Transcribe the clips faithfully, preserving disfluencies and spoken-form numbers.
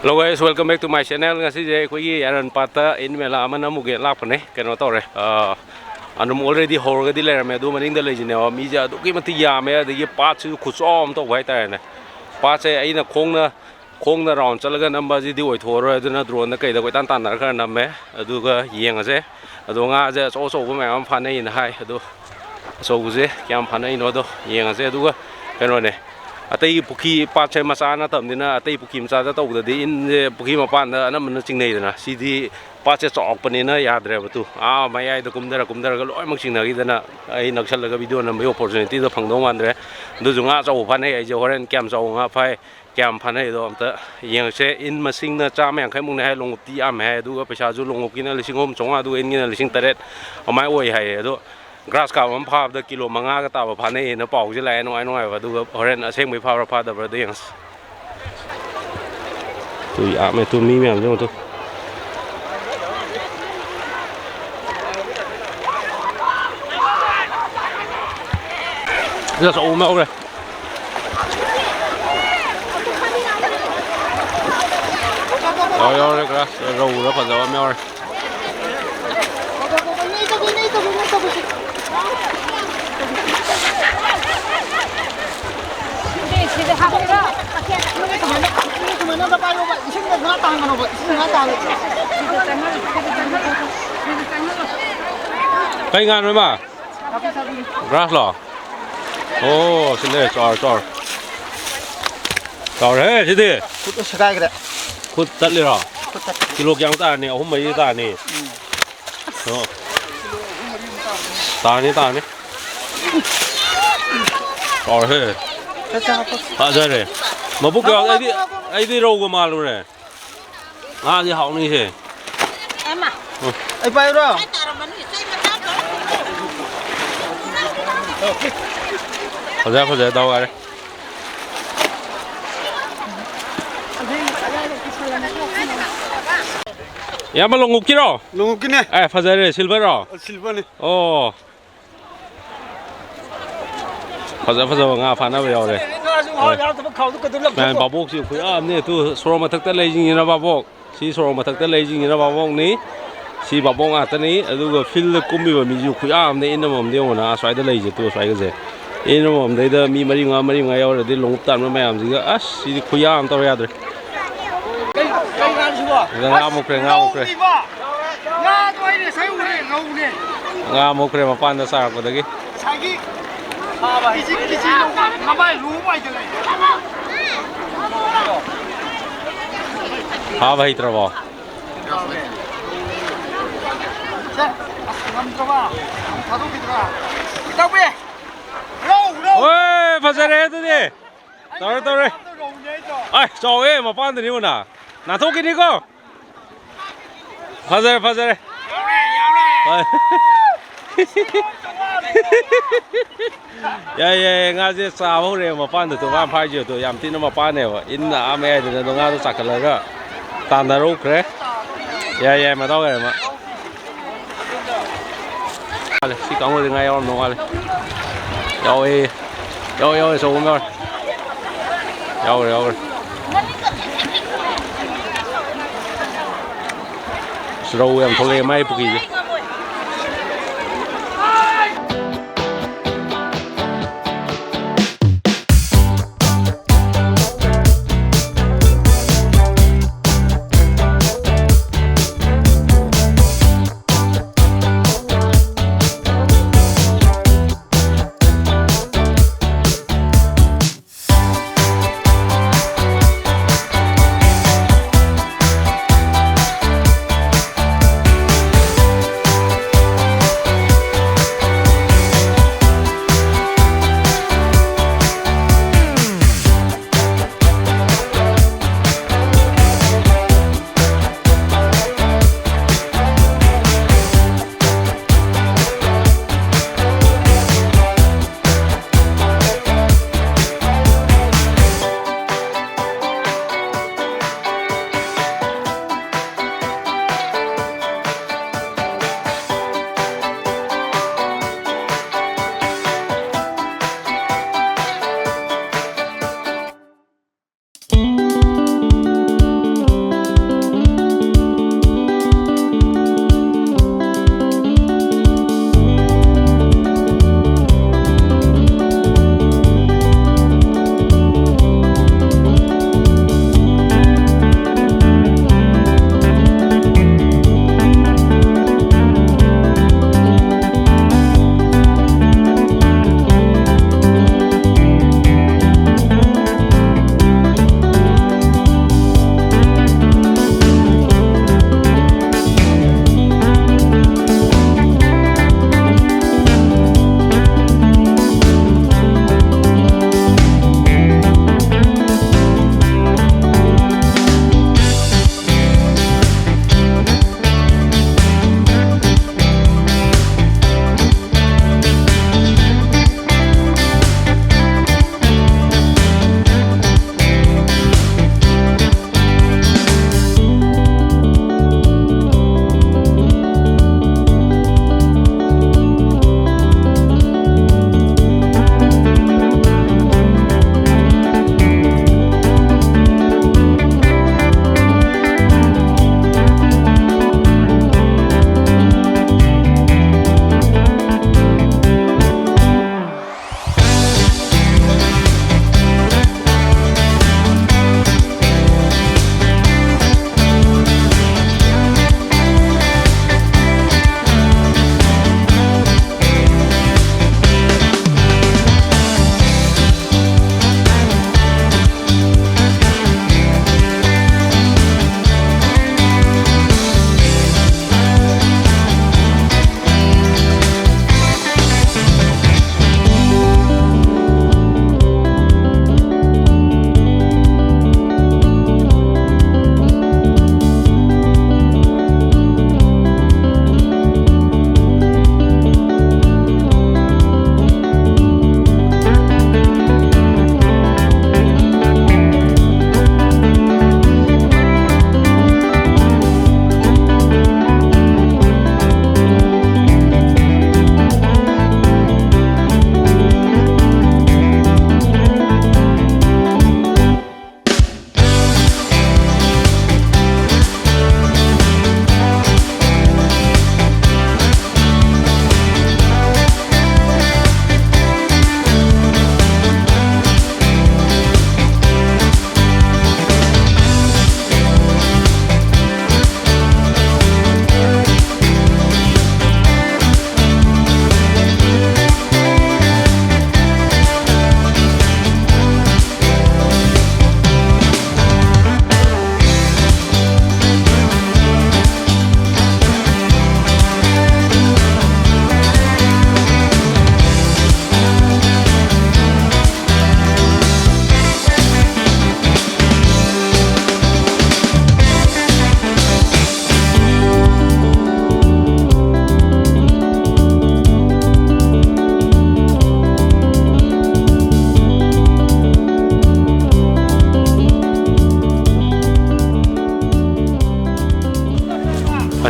Hello guys, welcome back to my channel. ꯉꯁꯤꯁꯦ ꯑꯩꯈꯣꯏꯒꯤ ꯌꯥꯔꯟ ꯄꯥꯠꯇ ꯏꯟ ꯃꯦꯂꯥ ꯑꯃ ꯅꯝꯃꯨꯒꯦ ꯂꯥꯛꯄꯅꯦ꯫ ꯀꯩꯅꯣ ꯇꯧꯔꯦ, ꯑ, ꯑꯗꯨꯝ already ꯍꯧꯔꯒꯗꯤ ꯂꯩꯔꯝꯃꯦ꯫ ꯑꯗꯨ ꯃꯅꯤꯡꯗ ꯂꯩꯁꯤꯅꯦꯕ, ꯃꯤꯁꯦ ꯑꯗꯨꯛꯀꯤ ꯃꯇꯤꯛ ꯌꯥꯝꯃꯦ꯫ ꯑꯗꯒꯤ ꯄꯥꯠꯁꯤꯁꯨ ꯈꯨꯠꯆꯥꯎ ꯑꯃ ꯇꯧꯕ ꯍꯥꯏꯇꯥꯔꯦꯅꯦ꯫ ꯄꯥꯠꯁꯦ ꯑꯩꯅ ꯈꯣꯡꯅ, ꯈꯣꯡꯅ round ꯆꯠꯂꯒ ꯅꯝꯕꯁꯤꯗꯤ ꯑꯣꯏꯊꯣꯛꯑꯔꯣꯏ꯫ ꯑꯗꯨꯅ drone ꯗ ꯀꯩꯗ ꯀꯣꯏꯇꯥꯟ ꯇꯥꯟꯅꯔ ꯈꯔ ꯅꯝꯃꯦ꯫ ꯑꯗꯨꯒ ꯌꯦꯡꯉꯁꯦ꯫ ꯑꯗꯣ ꯉꯥꯁꯦ ꯑꯆꯧ ꯑꯆꯧꯕ ꯃꯌꯥꯝ ꯑꯃ ꯐꯥꯅꯩꯅ ꯍꯥꯏ꯫ ꯑꯗꯣ ꯑꯆꯧꯕꯁꯦ ꯀꯌꯥꯝ ꯐꯥꯅꯩꯅꯣꯗꯣ ꯌꯦꯡꯉꯁꯦ꯫ ꯑꯗꯨꯒ ꯀꯩꯅꯣꯅꯦ, ꯑꯇꯩ ꯄꯨꯈ꯭ꯔꯤ, ꯄꯥꯠꯁꯦ ꯃꯆꯥ ꯅꯠꯇꯕꯅꯤꯅ, ꯑꯇꯩ ꯄꯨꯈ꯭ꯔꯤ ꯃꯆꯥꯗ ꯇꯧꯕꯗꯗꯤ ꯏꯟꯁꯦ ꯄꯨꯈ꯭ꯔꯤ ꯃꯄꯥꯟꯗ ꯑꯅꯝꯕꯅ ꯆꯤꯡꯅꯩꯗꯅ, ꯁꯤꯗꯤ ꯄꯥꯠꯁꯦ ꯆꯥꯎꯔꯛꯄꯅꯤꯅ ꯌꯥꯗ꯭ꯔꯦꯕ꯫ ꯇꯨ, ꯑꯥ ꯃꯌꯥꯏꯗ ꯀꯨꯝꯊꯔ ꯀꯨꯝꯊꯔꯒ ꯂꯣꯏꯅꯃꯛ ꯆꯤꯡꯅꯈꯤꯗꯅ, ꯑꯩ ꯅꯛꯁꯜꯂꯒ video ꯅꯝꯕꯒꯤ opportunity ꯗꯣ ꯐꯪꯗꯧ ꯃꯥꯟꯗ꯭ꯔꯦ꯫ ꯑꯗꯨꯁꯨ ꯉꯥ ꯑꯆꯧꯕ ꯐꯥꯅꯩ꯫ ꯑꯩꯁꯦ ꯍꯣꯔꯦꯟ ꯀꯌꯥꯝ ꯆꯥꯎꯕ ꯉꯥ ꯐꯥꯏ, ꯀꯌꯥꯝ ꯐꯥꯅꯩꯗꯣ ꯑꯝꯇ ꯌꯦꯡꯉꯁꯦ꯫ ꯏꯟ ꯃꯁꯤꯡꯅ ꯆꯥꯝꯃ ꯌꯥꯡꯈꯩ ꯃꯨꯛꯅꯦ ꯍꯥꯏ, ꯂꯣꯡꯎꯞꯇꯤ ꯌꯥꯝꯃꯦ ꯍꯥꯏ꯫ ꯑꯗꯨꯒ ꯄꯩꯁꯥꯁꯨ ꯂꯣꯡꯎꯞꯀꯤꯅ ꯂꯤꯁꯤꯡ ꯑꯍꯨꯝ ꯆꯥꯝꯃꯉꯥ, ꯑꯗꯨꯒ ꯏꯟꯒꯤꯅ ꯂꯤꯁꯤꯡ ꯇꯔꯦꯠ ꯑꯗꯨꯃꯥꯏꯅ ꯑꯣꯏ ꯍꯥꯏꯌꯦ꯫ ꯑꯗꯣ grass carp ꯑꯃ ꯐꯥꯕꯗ ꯀꯤꯂꯣ ꯃꯉꯥꯒ ꯇꯥꯕ ꯐꯥꯅꯩꯌꯦꯅ ꯄꯥꯎꯁꯦ ꯂꯥꯛꯑꯦ, ꯅꯨꯡꯉꯥꯏ ꯅꯨꯡꯉꯥꯏꯕ꯫ ꯑꯗꯨꯒ ꯍꯣꯔꯦꯟ ꯑꯁꯦꯡꯕꯩ ꯐꯥꯕ꯭ꯔꯥ ꯐꯥꯗꯕ꯭ꯔꯥꯗꯣ ꯌꯦꯡꯉꯁꯤ꯫ ꯇꯨ ꯌꯥꯝꯃꯦ, ꯇꯨ ꯃꯤ ꯃꯌꯥꯝꯁꯦ ꯌꯦꯡꯉꯣ ꯇꯨ꯫ ꯁꯤꯗ ꯑꯆꯧꯕ ꯑꯃ ꯌꯥꯎꯔꯦ꯫ ꯌꯥꯎꯔꯦ, ꯌꯥꯎꯔꯦ, grass, ꯔꯧꯔ ꯐꯖꯕ ꯑꯃ ꯌꯥꯎꯔꯦ꯫ ꯀꯩ ꯉꯥꯅꯣ ꯏꯃꯥ? Grass ꯂꯣ? ꯑꯣ, ꯁꯤ ꯂꯩꯔꯦ, ꯆꯥꯎꯔꯦ, ꯆꯥꯎꯔꯦ꯫ ꯆꯥꯎꯔꯦꯍꯦ, ꯁꯤꯗꯤ꯫ ꯈꯨꯠ ꯁꯦꯒꯥꯏꯈ꯭ꯔꯦ꯫ ꯈꯨꯠ ꯇꯠꯂꯤꯔꯣ? ꯈꯨꯠ ꯇꯠꯈ꯭ꯔꯦ꯫ ꯀꯤꯂꯣ ꯀꯌꯥꯃꯨꯛ ꯇꯥꯔꯅꯤ? ꯑꯍꯨꯝ ꯃꯔꯤ ꯇꯥꯔꯅꯤ꯫ ꯎꯝ꯫ ꯑꯣ꯫ ꯇꯥꯔꯅꯤ, ꯇꯥꯔꯅꯤ꯫ ꯆꯥꯎꯔꯦꯍꯦ꯫ ꯆꯠ, ꯆꯠ, ꯆꯠ꯫ ꯐꯖꯔꯦ꯫ ꯃꯕꯨꯛ ꯀꯌꯥ-, ꯑꯩꯗꯤ, ꯑꯩꯗꯤ ꯔꯧꯒ ꯃꯥꯜꯂꯨꯔꯦ꯫ ꯉꯥꯗꯤ ꯍꯥꯎꯅꯤꯍꯦ꯫ ꯑꯩ ꯄꯥꯏꯌꯨꯔꯣ? ꯐꯖꯔꯦ, ꯐꯖꯔꯦ, ꯗꯥꯎ ꯌꯥꯔꯦ꯫ ꯏꯌꯥꯝꯕ, ꯂꯣꯡꯎꯞꯀꯤꯔꯣ? ꯂꯣꯡꯎꯞꯀꯤꯅꯦ꯫ ꯑꯦ, ꯐꯖꯔꯦ, silver ꯔꯣ? Silver ꯅꯤ꯫ ꯑꯣ꯫ ꯐꯖ ꯐꯖꯕ ꯉꯥ ꯐꯥꯅꯕ ꯌꯥꯎꯔꯦ꯫ ꯍꯣꯏ꯫ ꯁꯨꯃꯥꯏꯅ ꯚꯥꯕꯣꯛꯁꯤ ꯈꯨꯌꯥꯝ ꯑꯃꯅꯦ꯫ ꯑꯗꯨ ꯁꯣꯔꯣꯛ ꯃꯊꯛꯇ ꯂꯩꯁꯤꯡꯁꯤꯅ ꯚꯥꯕꯣꯛ꯫ ꯁꯤ ꯁꯣꯔꯣꯛ ꯃꯊꯛꯇ ꯂꯩꯁꯤꯡꯁꯤꯅ ꯚꯥꯕꯣꯛꯅꯤ꯫ ꯁꯤ ꯚꯥꯕꯣꯛ ꯉꯥꯛꯇꯅꯤ꯫ ꯑꯗꯨꯒ ꯐꯤꯜꯗ ꯀꯨꯝꯃꯤꯕ ꯃꯤꯁꯨ ꯈꯨꯌꯥꯝ ꯑꯃꯅꯦ꯫ ꯏꯟ ꯑꯃꯃꯝꯗ ꯌꯦꯡꯉꯣꯅ ꯑꯁ꯭ꯋꯥꯏꯗ ꯂꯩꯁꯦ꯫ ꯇꯨ ꯑꯁ꯭ꯋꯥꯏꯒꯁꯦ꯫ ꯏꯟ ꯑꯃꯃꯝꯗꯩꯗ ꯃꯤ ꯃꯔꯤ ꯃꯉꯥ, ꯃꯔꯤ ꯃꯉꯥ ꯌꯥꯎꯔꯗꯤ ꯂꯣꯡꯎꯞ ꯇꯥꯟꯕ ꯃꯌꯥꯝꯁꯤꯒ꯫ ꯑꯁ ꯁꯤꯗꯤ ꯈꯨꯌꯥꯝ ꯑꯃ ꯇꯧꯔ ꯌꯥꯗ꯭ꯔꯦ꯫ ꯀꯩ ꯀꯩ ꯉꯥꯅꯣ ꯁꯤꯕꯣ? ꯉꯥ ꯃꯨꯛꯈ꯭ꯔꯦ, ꯉꯥ ꯃꯨꯛꯈ꯭ꯔꯦ꯫ ꯉꯥꯗꯣ ꯑꯩ ꯉꯁꯥꯏ ꯎꯔꯦ, ꯉꯧꯅꯦ꯫ ꯉꯥ ꯃꯨꯛꯈ꯭ꯔꯦ ꯃꯄꯥꯟꯗ ꯆꯥꯔꯛꯄꯗꯒꯤ꯫ ꯉꯁꯥꯏꯒꯤ ꯀꯤꯖꯤ ꯀꯤꯖꯤ ꯂꯧꯕ ꯃꯃꯥꯏ ꯂꯨ ꯃꯥꯏꯗ ꯂꯩ꯫ ꯐꯥꯕ ꯍꯩꯇ꯭ꯔꯕꯣ? ꯁꯦ, ꯑꯁ, ꯉꯝꯗ꯭ꯔꯕ? ꯑꯃꯨꯛ ꯊꯥꯗꯣꯛꯈꯤꯗ꯭ꯔꯥ? ꯏꯇꯥꯎꯕꯤ! ꯔꯧ, ꯔꯧ! ꯍꯣꯏ, ꯐꯖꯔꯦ ꯑꯗꯨꯗꯤ꯫ ꯇꯧꯔꯦ, ꯇꯧꯔꯦ꯫ ꯑꯩ, ꯆꯥꯎꯋꯦ, ꯃꯄꯥꯟꯗꯅꯤ ꯎꯅ꯫ ꯅꯥꯟꯊꯣꯛꯈꯤꯅꯤꯀꯣ꯫ ꯐꯖꯔꯦ, ꯐꯖꯔꯦ꯫ ꯍꯣꯏ꯫ ꯌꯥꯏ, ꯌꯥꯏ, ꯌꯥꯏ, ꯉꯥꯁꯦ ꯆꯥꯕ ꯍꯧꯔꯛꯑꯦ ꯃꯄꯥꯟꯗ꯫ ꯇꯨ ꯃꯥꯅ ꯐꯥꯏꯁꯦ ꯇꯨ ꯌꯥꯝ ꯊꯤꯅ ꯃꯄꯥꯟꯅꯦꯕ꯫ ꯏꯟꯅ ꯑꯥ ꯃꯌꯥꯏꯗꯅ ꯑꯗꯣ ꯉꯥꯗꯣ ꯆꯥꯈꯠꯂꯒ ꯇꯥꯟꯅꯔꯧꯈ꯭ꯔꯦ꯫ ꯌꯥꯏ, ꯌꯥꯏ, ꯃꯗꯥꯎ ꯌꯥꯏ ꯃꯥ꯫ ꯃꯥꯜꯂꯦ꯫ ꯁꯤ ꯀꯥꯡꯕꯨꯗꯤ ꯉꯥ ꯌꯥꯎꯔꯝꯗꯧ ꯃꯥꯜꯂꯦ꯫ ꯌꯥꯎꯋꯦ꯫ ꯌꯥꯎꯋꯦ, ꯌꯥꯎꯋꯦ, ꯑꯆꯧꯕ ꯑꯃ ꯌꯥꯎꯔꯦ꯫ ꯌꯥꯎꯈ꯭ꯔꯦ, ꯌꯥꯎꯈ꯭ꯔꯦ꯫ ꯑꯁ, ꯔꯧ ꯌꯥꯝ ꯊꯣꯛꯂꯛꯑꯦ ꯃꯥꯏ ꯄꯨꯈ꯭ꯔꯤꯁꯦ꯫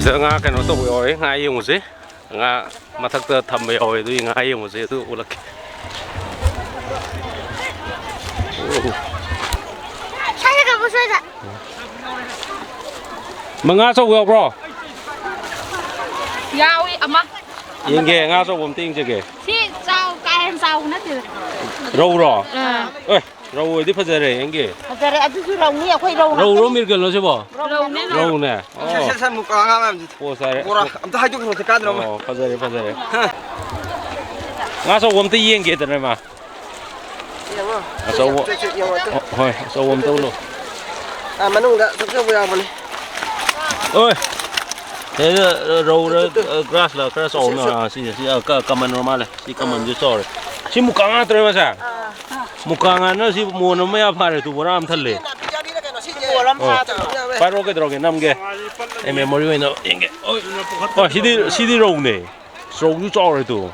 ꯁꯤꯗ ꯉꯥ ꯀꯩꯅꯣ ꯇꯧꯕ ꯌꯥꯎꯋꯦ, ꯉꯥ ꯌꯦꯡꯉꯨꯁꯦ꯫ ꯉꯥ ꯃꯊꯛꯇ ꯊꯝꯕ ꯌꯥꯎꯋꯦ, ꯑꯗꯨꯒꯤ ꯉꯥ ꯌꯦꯡꯉꯨꯁꯦ, ꯑꯗꯨ ꯎꯠꯂꯛꯀꯦ꯫ ꯁ꯭ꯋꯥꯏꯗ ꯀꯥꯈꯣ, ꯁ꯭ꯋꯥꯏꯗ꯫ ꯃꯉꯥ ꯑꯆꯧꯕ ꯌꯥꯎꯕ꯭ꯔꯣ? ꯌꯥꯎꯏ ꯑꯃ꯫ ꯌꯦꯡꯒꯦ, ꯉꯥ ꯑꯆꯧꯕ ꯑꯝꯇ ꯌꯦꯡꯖꯒꯦ꯫ ꯁꯤ ꯆꯥꯎ, ꯀꯥ ꯍꯦꯟꯅ ꯆꯥꯎꯕ ꯅꯠꯇꯦꯗ꯫ ꯔꯧꯔꯣ? ꯑꯥ꯫ ꯑꯦ, ꯔꯧ ꯑꯣꯏꯗꯤ ꯐꯖꯔꯦ, ꯌꯦꯡꯒꯦ꯫ ꯐꯖꯔꯦ, ꯑꯗꯨꯁꯨ ꯔꯧꯅꯤ, ꯑꯩꯈꯣꯏ ꯔꯧ ꯔꯧꯔꯣ, ꯉꯥꯛꯇꯅꯤ꯫ ꯃꯤꯔꯒꯜꯂꯣ ꯁꯤꯕꯣ? ꯔꯧꯅꯦ, ꯔꯧ꯫ ꯔꯧꯅꯦ? ꯑꯣ꯫ ꯁꯦ, ꯁꯦ, ꯁꯦ, ꯃꯨꯀꯥ ꯉꯥ ꯃꯌꯥꯝꯁꯦ꯫ ꯄꯣꯁ ꯇꯥꯔꯦ꯫ ꯕꯣꯔꯥ, ꯑꯝꯇ ꯍꯥꯏꯗꯣꯛꯈ꯭ꯔꯣꯁꯦ, ꯀꯥꯟꯅꯗ꯭ꯔꯣ ꯑꯃ? ꯑꯣ, ꯐꯖꯔꯦ, ꯐꯖꯔꯦ꯫ ꯍꯥ꯫ ꯉꯥ ꯑꯆꯧꯕ ꯑꯝꯇ ꯌꯦꯡꯒꯦꯗꯅ, ꯏꯃꯥ꯫ ꯌꯦꯡꯉꯣ꯫ ꯑꯆꯧꯕ꯫ ꯆꯦꯛ, ꯆꯦꯛ, ꯌꯦꯡꯉꯣ, ꯑꯝꯇ꯫ ꯍꯣ-, ꯍꯣꯏ, ꯑꯆꯧꯕ ꯑꯝꯇ ꯎꯠꯂꯣ꯫ ꯑꯥ, ꯃꯅꯨꯡꯗ ꯑꯆꯧ ꯑꯆꯧꯕ ꯌꯥꯎꯕꯅꯦ꯫ ꯑꯣꯏ꯫ ꯁꯤꯗ ꯔꯧꯔ, ꯇꯨ, ꯇꯨ, ꯇꯨ꯫ ꯑ, ꯒ꯭ꯔꯥꯁꯂ ꯈꯔ ꯆꯥꯎꯅ, ꯁꯤ, ꯁꯤ꯫ ꯑꯥ, ꯁꯤ, ꯑ, ꯀ-, ꯀꯃꯟ ꯑꯣꯏꯔ ꯃꯥꯜꯂꯦ꯫ ꯁꯤ ꯀꯃꯟꯁꯨ ꯆꯥꯎꯔꯦ꯫ ꯁꯤ ꯃꯨꯀꯥ ꯉꯥ ꯅꯠꯇ꯭ꯔꯣ, ꯃꯆꯥ? ꯑꯥ꯫ ꯃꯨꯀꯥ ꯉꯥꯅ ꯁꯤ ꯃꯣꯟ ꯑꯃ ꯃꯌꯥ ꯐꯥꯔꯦ, ꯇꯨ ꯕꯣꯔꯥ ꯑꯃ ꯊꯜꯂꯦ꯫ ꯁꯤ ꯅꯥꯄꯤ ꯆꯥꯕꯤꯔ ꯀꯩꯅꯣ, ꯁꯤꯁꯦ꯫ ꯃꯣꯟ ꯑꯃ ꯑꯣ꯫ ꯐꯥꯗꯕ ꯌꯥꯎꯋꯦ꯫ ꯄꯥꯏꯔꯛꯑꯣ, ꯀꯩꯗꯧꯔꯒꯦ, ꯅꯝꯒꯦ꯫ ꯑꯩ ꯃꯦꯃꯣꯔꯤ ꯑꯣꯏꯅ ꯌꯦꯡꯒꯦ꯫ ꯑꯣꯏ꯫ ꯑꯣ, ꯁꯤꯗꯤ, ꯁꯤꯗꯤ ꯔꯧꯅꯦ꯫ ꯔꯧꯁꯨ ꯆꯥꯎꯔꯦ ꯇꯨ꯫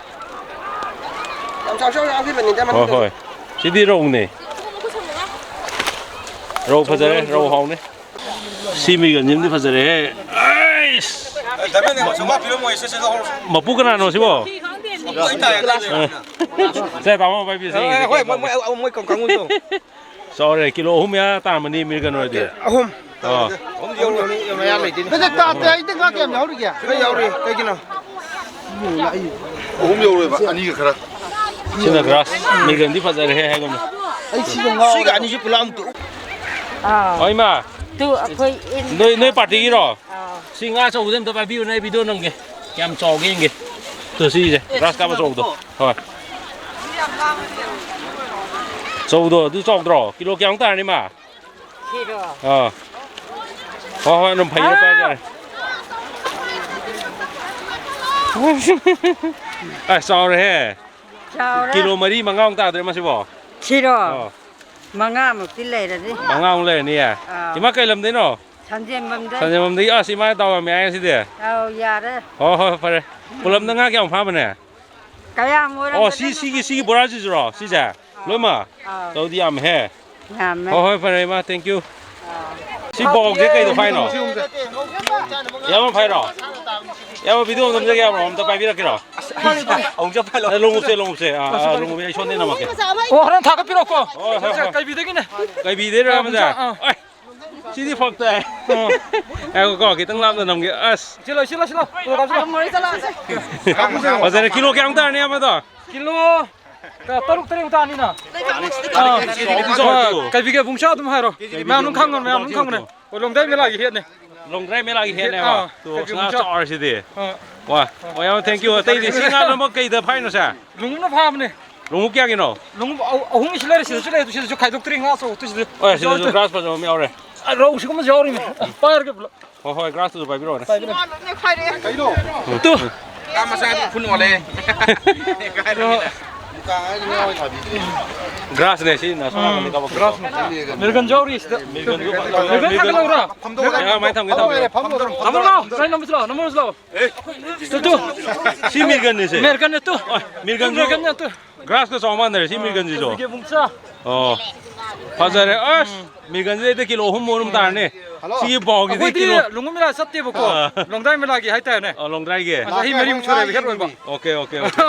ꯌꯥꯝ ꯆꯥꯎ ꯆꯥꯎ ꯌꯥꯎꯈꯤꯕꯅꯤꯗ ꯍꯣꯏ, ꯃꯅꯨꯡꯗ꯫ ꯍꯣꯏ꯫ ꯁꯤꯗꯤ ꯔꯧꯅꯦ꯫ ꯔꯧ ꯐꯖꯔꯦ, ꯔꯧ ꯍꯥꯎꯅꯤ꯫ ꯁꯤ ꯃꯤꯒꯟꯁꯤꯃꯗꯤ ꯐꯖꯔꯦꯍꯦ꯫ ꯑꯩꯁ! ꯑꯦ, ꯗꯥꯏꯃꯟ ꯌꯦꯡꯉꯣ, ꯆꯥꯝꯃꯉꯥ ꯄꯤꯔꯝꯃꯣꯏ, ꯁꯦ, ꯁꯦ, ꯂꯧꯍꯧꯔꯣ꯫ ꯃꯄꯨ ꯀꯅꯥꯅꯣ ꯁꯤꯕꯣ? ꯂꯣꯏ ꯇꯥꯏ, ꯑꯇꯩ ꯑ꯫ ꯁꯦ, ꯇꯥꯃꯣ, ꯄꯥꯏꯕꯤꯌꯨ, ꯁꯦ, ꯑꯦ, ꯌꯦꯡꯒꯦ, ꯍꯣꯏ, ꯁꯦ, ꯃꯣꯏ, ꯃꯣꯏ, ꯃꯣꯏ ꯀꯥꯡ-, ꯀꯥꯡꯕꯨꯗꯣ꯫ ꯆꯥꯎꯔꯦ, ꯀꯤꯂꯣ ꯑꯍꯨꯝ ꯃꯌꯥ ꯇꯥꯔꯝꯃꯅꯤ, ꯃꯤꯒꯟ ꯑꯣꯏꯔꯗꯤ꯫ ꯑꯍꯨꯝ꯫ ꯑꯣ꯫ ꯑꯍꯨꯝꯗꯤ ꯌꯧꯔꯣꯏ, ꯌꯧꯔꯣꯏ, ꯌꯧꯔꯣꯏ, ꯃꯌꯥ ꯂꯩꯇꯦꯅꯦ꯫ ꯅꯠꯇꯦ, ꯇꯥꯗꯦ, ꯑꯩꯗꯤ ꯉꯥ ꯀꯌꯥꯝ ꯌꯥꯎꯔꯤꯒꯦ? ꯈꯔ ꯌꯥꯎꯔꯤ, ꯀꯩꯒꯤꯅꯣ? ꯑꯍꯨꯝ ꯌꯧꯔꯣꯏꯕ, ꯑꯅꯤꯒ ꯈꯔ꯫ ꯁꯤꯅ ꯒ꯭ꯔꯥꯁ, ꯃꯤꯒꯟꯗꯤ ꯐꯖꯔꯦꯍꯦ ꯍꯥꯏꯒꯨꯝꯅ꯫ ꯑꯩ ꯁꯤꯒ ꯉꯥꯎꯔꯦ꯫ ꯁꯤꯒ ꯑꯅꯤꯁꯤ ꯄꯨꯂꯞ ꯑꯝꯇ꯫ ꯑꯥ꯫ ꯍꯣꯏ, ꯏꯃꯥ꯫ ꯇꯨ, ꯑꯩꯈꯣꯏ ꯏꯟ- ꯅꯣꯏ, ꯅꯣꯏ ꯄꯥꯔꯇꯤꯒꯤꯔꯣ? ꯑꯥ꯫ ꯁꯤ ꯉꯥ ꯑꯆꯧꯕꯗ ꯑꯝꯇ ꯄꯥꯏꯕꯤꯌꯨꯅꯦ, ꯑꯩ ꯚꯤꯗꯤꯑꯣ ꯅꯝꯒꯦ꯫ ꯀꯌꯥꯝ ꯆꯥꯎꯒꯦ ꯌꯦꯡꯒꯦ꯫ ꯇꯨ, ꯁꯤꯁꯦ, ꯒ꯭ꯔꯥꯁ ꯀꯥꯞ ꯑꯆꯧꯕꯗꯣ꯫ ꯍꯣꯏ꯫ ꯑꯆꯧꯕꯗꯣ, ꯑꯗꯨ ꯆꯥꯎꯗ꯭ꯔꯣ? ꯀꯤꯂꯣ ꯀꯌꯥꯃꯨꯛ ꯇꯥꯔꯅꯤ, ꯃꯥ? ꯁꯤꯔꯣ? ꯑꯥ꯫ ꯍꯣꯏ, ꯍꯣꯏ, ꯑꯗꯨꯝ ꯐꯩꯌꯦ, ꯑꯥ! ꯄꯥꯏꯖꯔꯦ꯫ ꯑꯁ, ꯆꯥꯎꯔꯦꯍꯦ꯫ ꯆꯥꯎꯔꯦ꯫ ꯀꯤꯂꯣ ꯃꯔꯤ, ꯃꯉꯥꯃꯨꯛ ꯇꯥꯗ꯭ꯔꯦ ꯃꯁꯤꯕꯣ? ꯁꯤꯔꯣ? ꯑꯥ꯫ ꯃꯉꯥꯃꯨꯛꯇꯤ ꯂꯩꯔꯅꯤ꯫ ꯃꯉꯥꯃꯨꯛ ꯂꯩꯔꯅꯤꯌꯦ? ꯑꯥ꯫ ꯏꯃꯥ, ꯀꯩ ꯂꯝꯗꯩꯅꯣ? ꯁꯟꯖꯦꯟꯕꯝꯗꯩ꯫ ꯁꯟꯖꯦꯟꯕꯝꯗꯒꯤ꯫ ꯑꯁ, ꯏꯃꯥ ꯗꯥꯎ ꯌꯥꯝ ꯌꯥꯏ ꯉꯁꯤꯗꯤ꯫ ꯑꯧ, ꯌꯥꯔꯦ꯫ ꯍꯣꯏ, ꯍꯣꯏ, ꯐꯔꯦ꯫ ꯄꯨꯂꯞꯅ ꯉꯥ ꯀꯌꯥꯃꯨꯛ ꯐꯥꯕꯅꯦ? ꯀꯌꯥꯝ ꯑꯣꯏꯔꯝꯒꯗꯕꯅꯣ ꯁꯤ, ꯁꯤꯒꯤ, ꯁꯤꯒꯤ ꯈꯪꯗꯦ꯫ ꯕꯣꯔꯥꯁꯤꯁꯨꯔꯣ? ꯁꯤꯁꯦ? ꯑꯥ꯫ ꯂꯣꯏꯃꯛ? ꯑꯥ꯫ ꯑꯗꯨꯗꯤ ꯌꯥꯝꯃꯦꯍꯦ꯫ ꯌꯥꯝꯃꯦ꯫ ꯍꯣꯏ, ꯍꯣꯏ, ꯐꯔꯦ, ꯏꯃꯥ, thank you꯫ ꯑꯥ꯫ ꯁꯤ ꯕꯥꯎꯁꯦ ꯀꯩꯗꯣ ꯐꯥꯏꯅꯣ? ꯏꯌꯥꯝꯕ ꯐꯥꯏꯔꯣ? ꯏꯌꯥꯝꯕ video ꯑꯝꯇ ꯅꯝꯖꯒꯦ ꯍꯥꯏꯕ꯭ꯔꯣ? ꯑꯝꯇ ꯄꯥꯏꯕꯤꯔꯛꯀꯦꯔꯣ? ꯑꯃꯨꯛ ꯆꯠꯄ ꯍꯥꯏꯂꯣ꯫ ꯑꯦ, ꯂꯣꯡꯎꯞꯁꯦ, ꯂꯣꯡꯎꯞꯁꯦ꯫ ꯑꯥ, ꯑꯥ, ꯂꯣꯡꯎꯞꯁꯦ ꯑꯩ ꯁꯣꯝꯗ ꯅꯝꯃꯛꯀꯦ꯫ ꯑꯣ, ꯍꯣꯔꯦꯟ ꯊꯥꯒꯠꯄꯤꯔꯛꯑꯣꯀꯣ꯫ ꯍꯣꯏ, ꯍꯣꯏ, ꯍꯣꯏ꯫ ꯀꯩꯕꯤꯗꯒꯤꯅꯦ꯫ ꯀꯩꯕꯤꯗꯩꯔꯣ, ꯑꯥ, ꯏꯌꯥꯝꯕꯁꯦ? ꯑꯥ꯫ ꯑꯣꯏ, ꯁꯤꯗꯤ ꯐꯛ ꯇꯥꯏ꯫ ꯑꯥ꯫ ꯉꯥꯏꯈꯣꯀꯣ, ꯈꯤꯇꯪ ꯂꯥꯞꯅ ꯅꯝꯒꯦ꯫ ꯑꯁ꯫ ꯁꯤꯂꯣ, ꯁꯤꯂꯣ, ꯁꯤꯂꯣ꯫ ꯐꯣꯇꯣ ꯀꯥꯞꯁꯤꯂꯣ꯫ ꯐꯖꯔꯦ꯫ ꯀꯤꯂꯣ ꯀꯌꯥꯃꯨꯛ ꯇꯥꯔꯅꯤ, ꯏꯌꯥꯝꯕꯗꯣ? ꯀꯤꯂꯣ ꯇꯔꯨꯛ ꯇꯔꯦꯠꯃꯨꯛ ꯇꯥꯅꯤꯅ꯫ ꯆꯥꯎꯗꯤ ꯆꯥꯎꯋꯦ, ꯑꯥ, ꯇꯨ꯫ ꯀꯩꯕꯤꯒꯤ ꯑꯕꯨꯡꯁꯥ ꯑꯗꯨꯝ ꯍꯥꯏꯔꯣ꯫ ꯀꯦꯖꯤ ꯃꯌꯥꯝ ꯑꯗꯨꯝ ꯈꯪꯉꯣ, ꯃꯌꯥꯝ ꯑꯗꯨꯝ ꯈꯪꯕꯅꯦ꯫ ꯑꯣ, ꯂꯣꯡꯗ꯭ꯔꯥꯏ ꯃꯦꯂꯥꯒꯤ ꯍꯦꯠꯅꯦ꯫ ꯂꯣꯡꯗ꯭ꯔꯥꯏ ꯃꯦꯂꯥꯒꯤ ꯍꯦꯠꯅꯦꯕ꯫ ꯑꯥ, ꯇꯨ, ꯀꯩꯕꯤ ꯉꯥ ꯑꯕꯨꯡꯁꯥ꯫ ꯆꯥꯎꯔꯦ ꯁꯤꯗꯤ꯫ ꯑꯥ꯫ ꯋꯥ, ꯋꯥ, ꯌꯥꯝ thank you꯫ ꯑꯇꯩꯗꯤ ꯁꯤ ꯉꯥ ꯂꯣꯏꯅꯃꯛ ꯀꯩꯗ ꯐꯥꯏꯅꯣ ꯁꯦ? ꯂꯣꯡꯎꯞꯅ ꯐꯥꯕꯅꯦ꯫ ꯂꯣꯡꯎꯞ ꯀꯌꯥꯒꯤꯅꯣ? ꯂꯣꯡꯎꯞ ꯑꯍꯨ-, ꯑꯍꯨꯝꯒꯤꯁꯨ ꯂꯩꯔꯦ, ꯁꯤꯗꯁꯨ ꯂꯩ, ꯑꯗꯨ ꯁꯤꯗꯁꯨ ꯈꯥꯏꯗꯣꯛꯇ꯭ꯔꯤ, ꯉꯥ ꯑꯆꯧꯕꯗꯨ ꯁꯤꯗ꯫ ꯍꯣꯏ, ꯁꯤꯗꯁꯨ ꯌꯥꯎꯔꯦ꯫ ꯒ꯭ꯔꯥꯁ ꯐꯖꯕ ꯑꯃ ꯌꯥꯎꯔꯦ꯫ ꯑꯥ, ꯔꯧ ꯁꯤꯒꯨꯝꯕꯁꯨ ꯌꯥꯎꯔꯤꯅꯦ꯫ ꯄꯥꯏꯔꯒꯦ ꯄꯨꯂꯞ꯫ ꯍꯣꯏ, ꯍꯣꯏ, ꯒ꯭ꯔꯥꯁꯇꯨꯁꯨ ꯄꯥꯏꯕꯤꯔꯛꯑꯣꯅꯦ꯫ ꯄꯥꯏꯕꯤꯔꯛꯑꯣ꯫ ꯇꯨ꯫ ꯉꯥ ꯃꯆꯥꯗꯤ ꯈꯨꯟ ꯑꯣꯜꯂꯦ꯫ ꯒ꯭ꯔꯥꯁꯅꯦ ꯁꯤ, ꯅꯁꯥ ꯅꯥꯀꯟꯗ ꯀꯥꯞꯄꯛꯄꯗꯣ꯫ ꯒ꯭ꯔꯥꯁꯅꯦ꯫ ꯃꯤꯔꯒꯟꯁꯨ ꯌꯥꯎꯔꯤ ꯁꯤꯗ꯫ ꯃꯤꯔꯒꯟꯁꯨ ꯄꯥꯏ-, ꯃꯤꯔꯒꯟ ꯊꯥꯒꯠꯂꯛꯎꯔꯥ? ꯃꯌꯥꯝ ꯃꯥꯏ ꯊꯝꯒꯦ, ꯊꯝꯒꯦ꯫ ꯐꯝꯃꯣ, ꯐꯝꯃꯣ, ꯐꯝꯃꯣ꯫ ꯂꯥꯎ, ꯁ꯭ꯋꯥꯏ ꯅꯝꯃꯨꯁꯤ ꯂꯥꯎ, ꯅꯝꯃꯨꯁꯤ ꯂꯥꯎ꯫ Two, two. ꯁꯤ ꯃꯤꯔꯒꯟꯅꯦ ꯁꯦ꯫ ꯃꯤꯔꯒꯟꯅꯦ ꯇꯨ꯫ ꯃꯤꯔꯒꯟꯁꯨ ꯃꯤꯔꯒꯟꯅꯦ ꯇꯨ꯫ ꯒ꯭ꯔꯥꯁꯀ ꯆꯥꯎ ꯃꯥꯟꯅꯔꯦ ꯁꯤ ꯃꯤꯔꯒꯟꯁꯤꯁꯨ꯫ ꯑꯗꯨꯒꯤ ꯃꯨꯛꯆꯥ꯫ ꯑꯣ꯫ ꯐꯖꯔꯦ꯫ ꯑꯁ, ꯃꯤꯔꯒꯟꯁꯤꯗꯩꯗ ꯀꯤꯂꯣ ꯑꯍꯨꯝ ꯃꯔꯨꯝ ꯇꯥꯔꯅꯤ꯫ ꯍꯜꯂꯣ꯫ ꯁꯤꯒꯤ ꯕꯥꯎꯒꯤꯗꯤ ꯑꯩꯈꯣꯏꯗꯤ ꯀꯤꯂꯣ ꯂꯣꯡꯎꯞ ꯃꯦꯂꯥ ꯆꯠꯇꯦꯕꯀꯣ꯫ ꯑꯥ꯫ ꯂꯣꯡꯗ꯭ꯔꯥꯏ ꯃꯦꯂꯥꯒꯤ ꯍꯥꯏꯇꯥꯔꯦꯅꯦ꯫ ꯑꯣ, ꯂꯣꯡꯗ꯭ꯔꯥꯏꯒꯤ꯫ ꯑꯁ, ꯑꯍꯩ ꯃꯔꯤ ꯑꯃ ꯁꯨꯔꯦꯕ ꯍꯦꯠ ꯑꯣꯏꯕ꯫ Okay, okay, okay.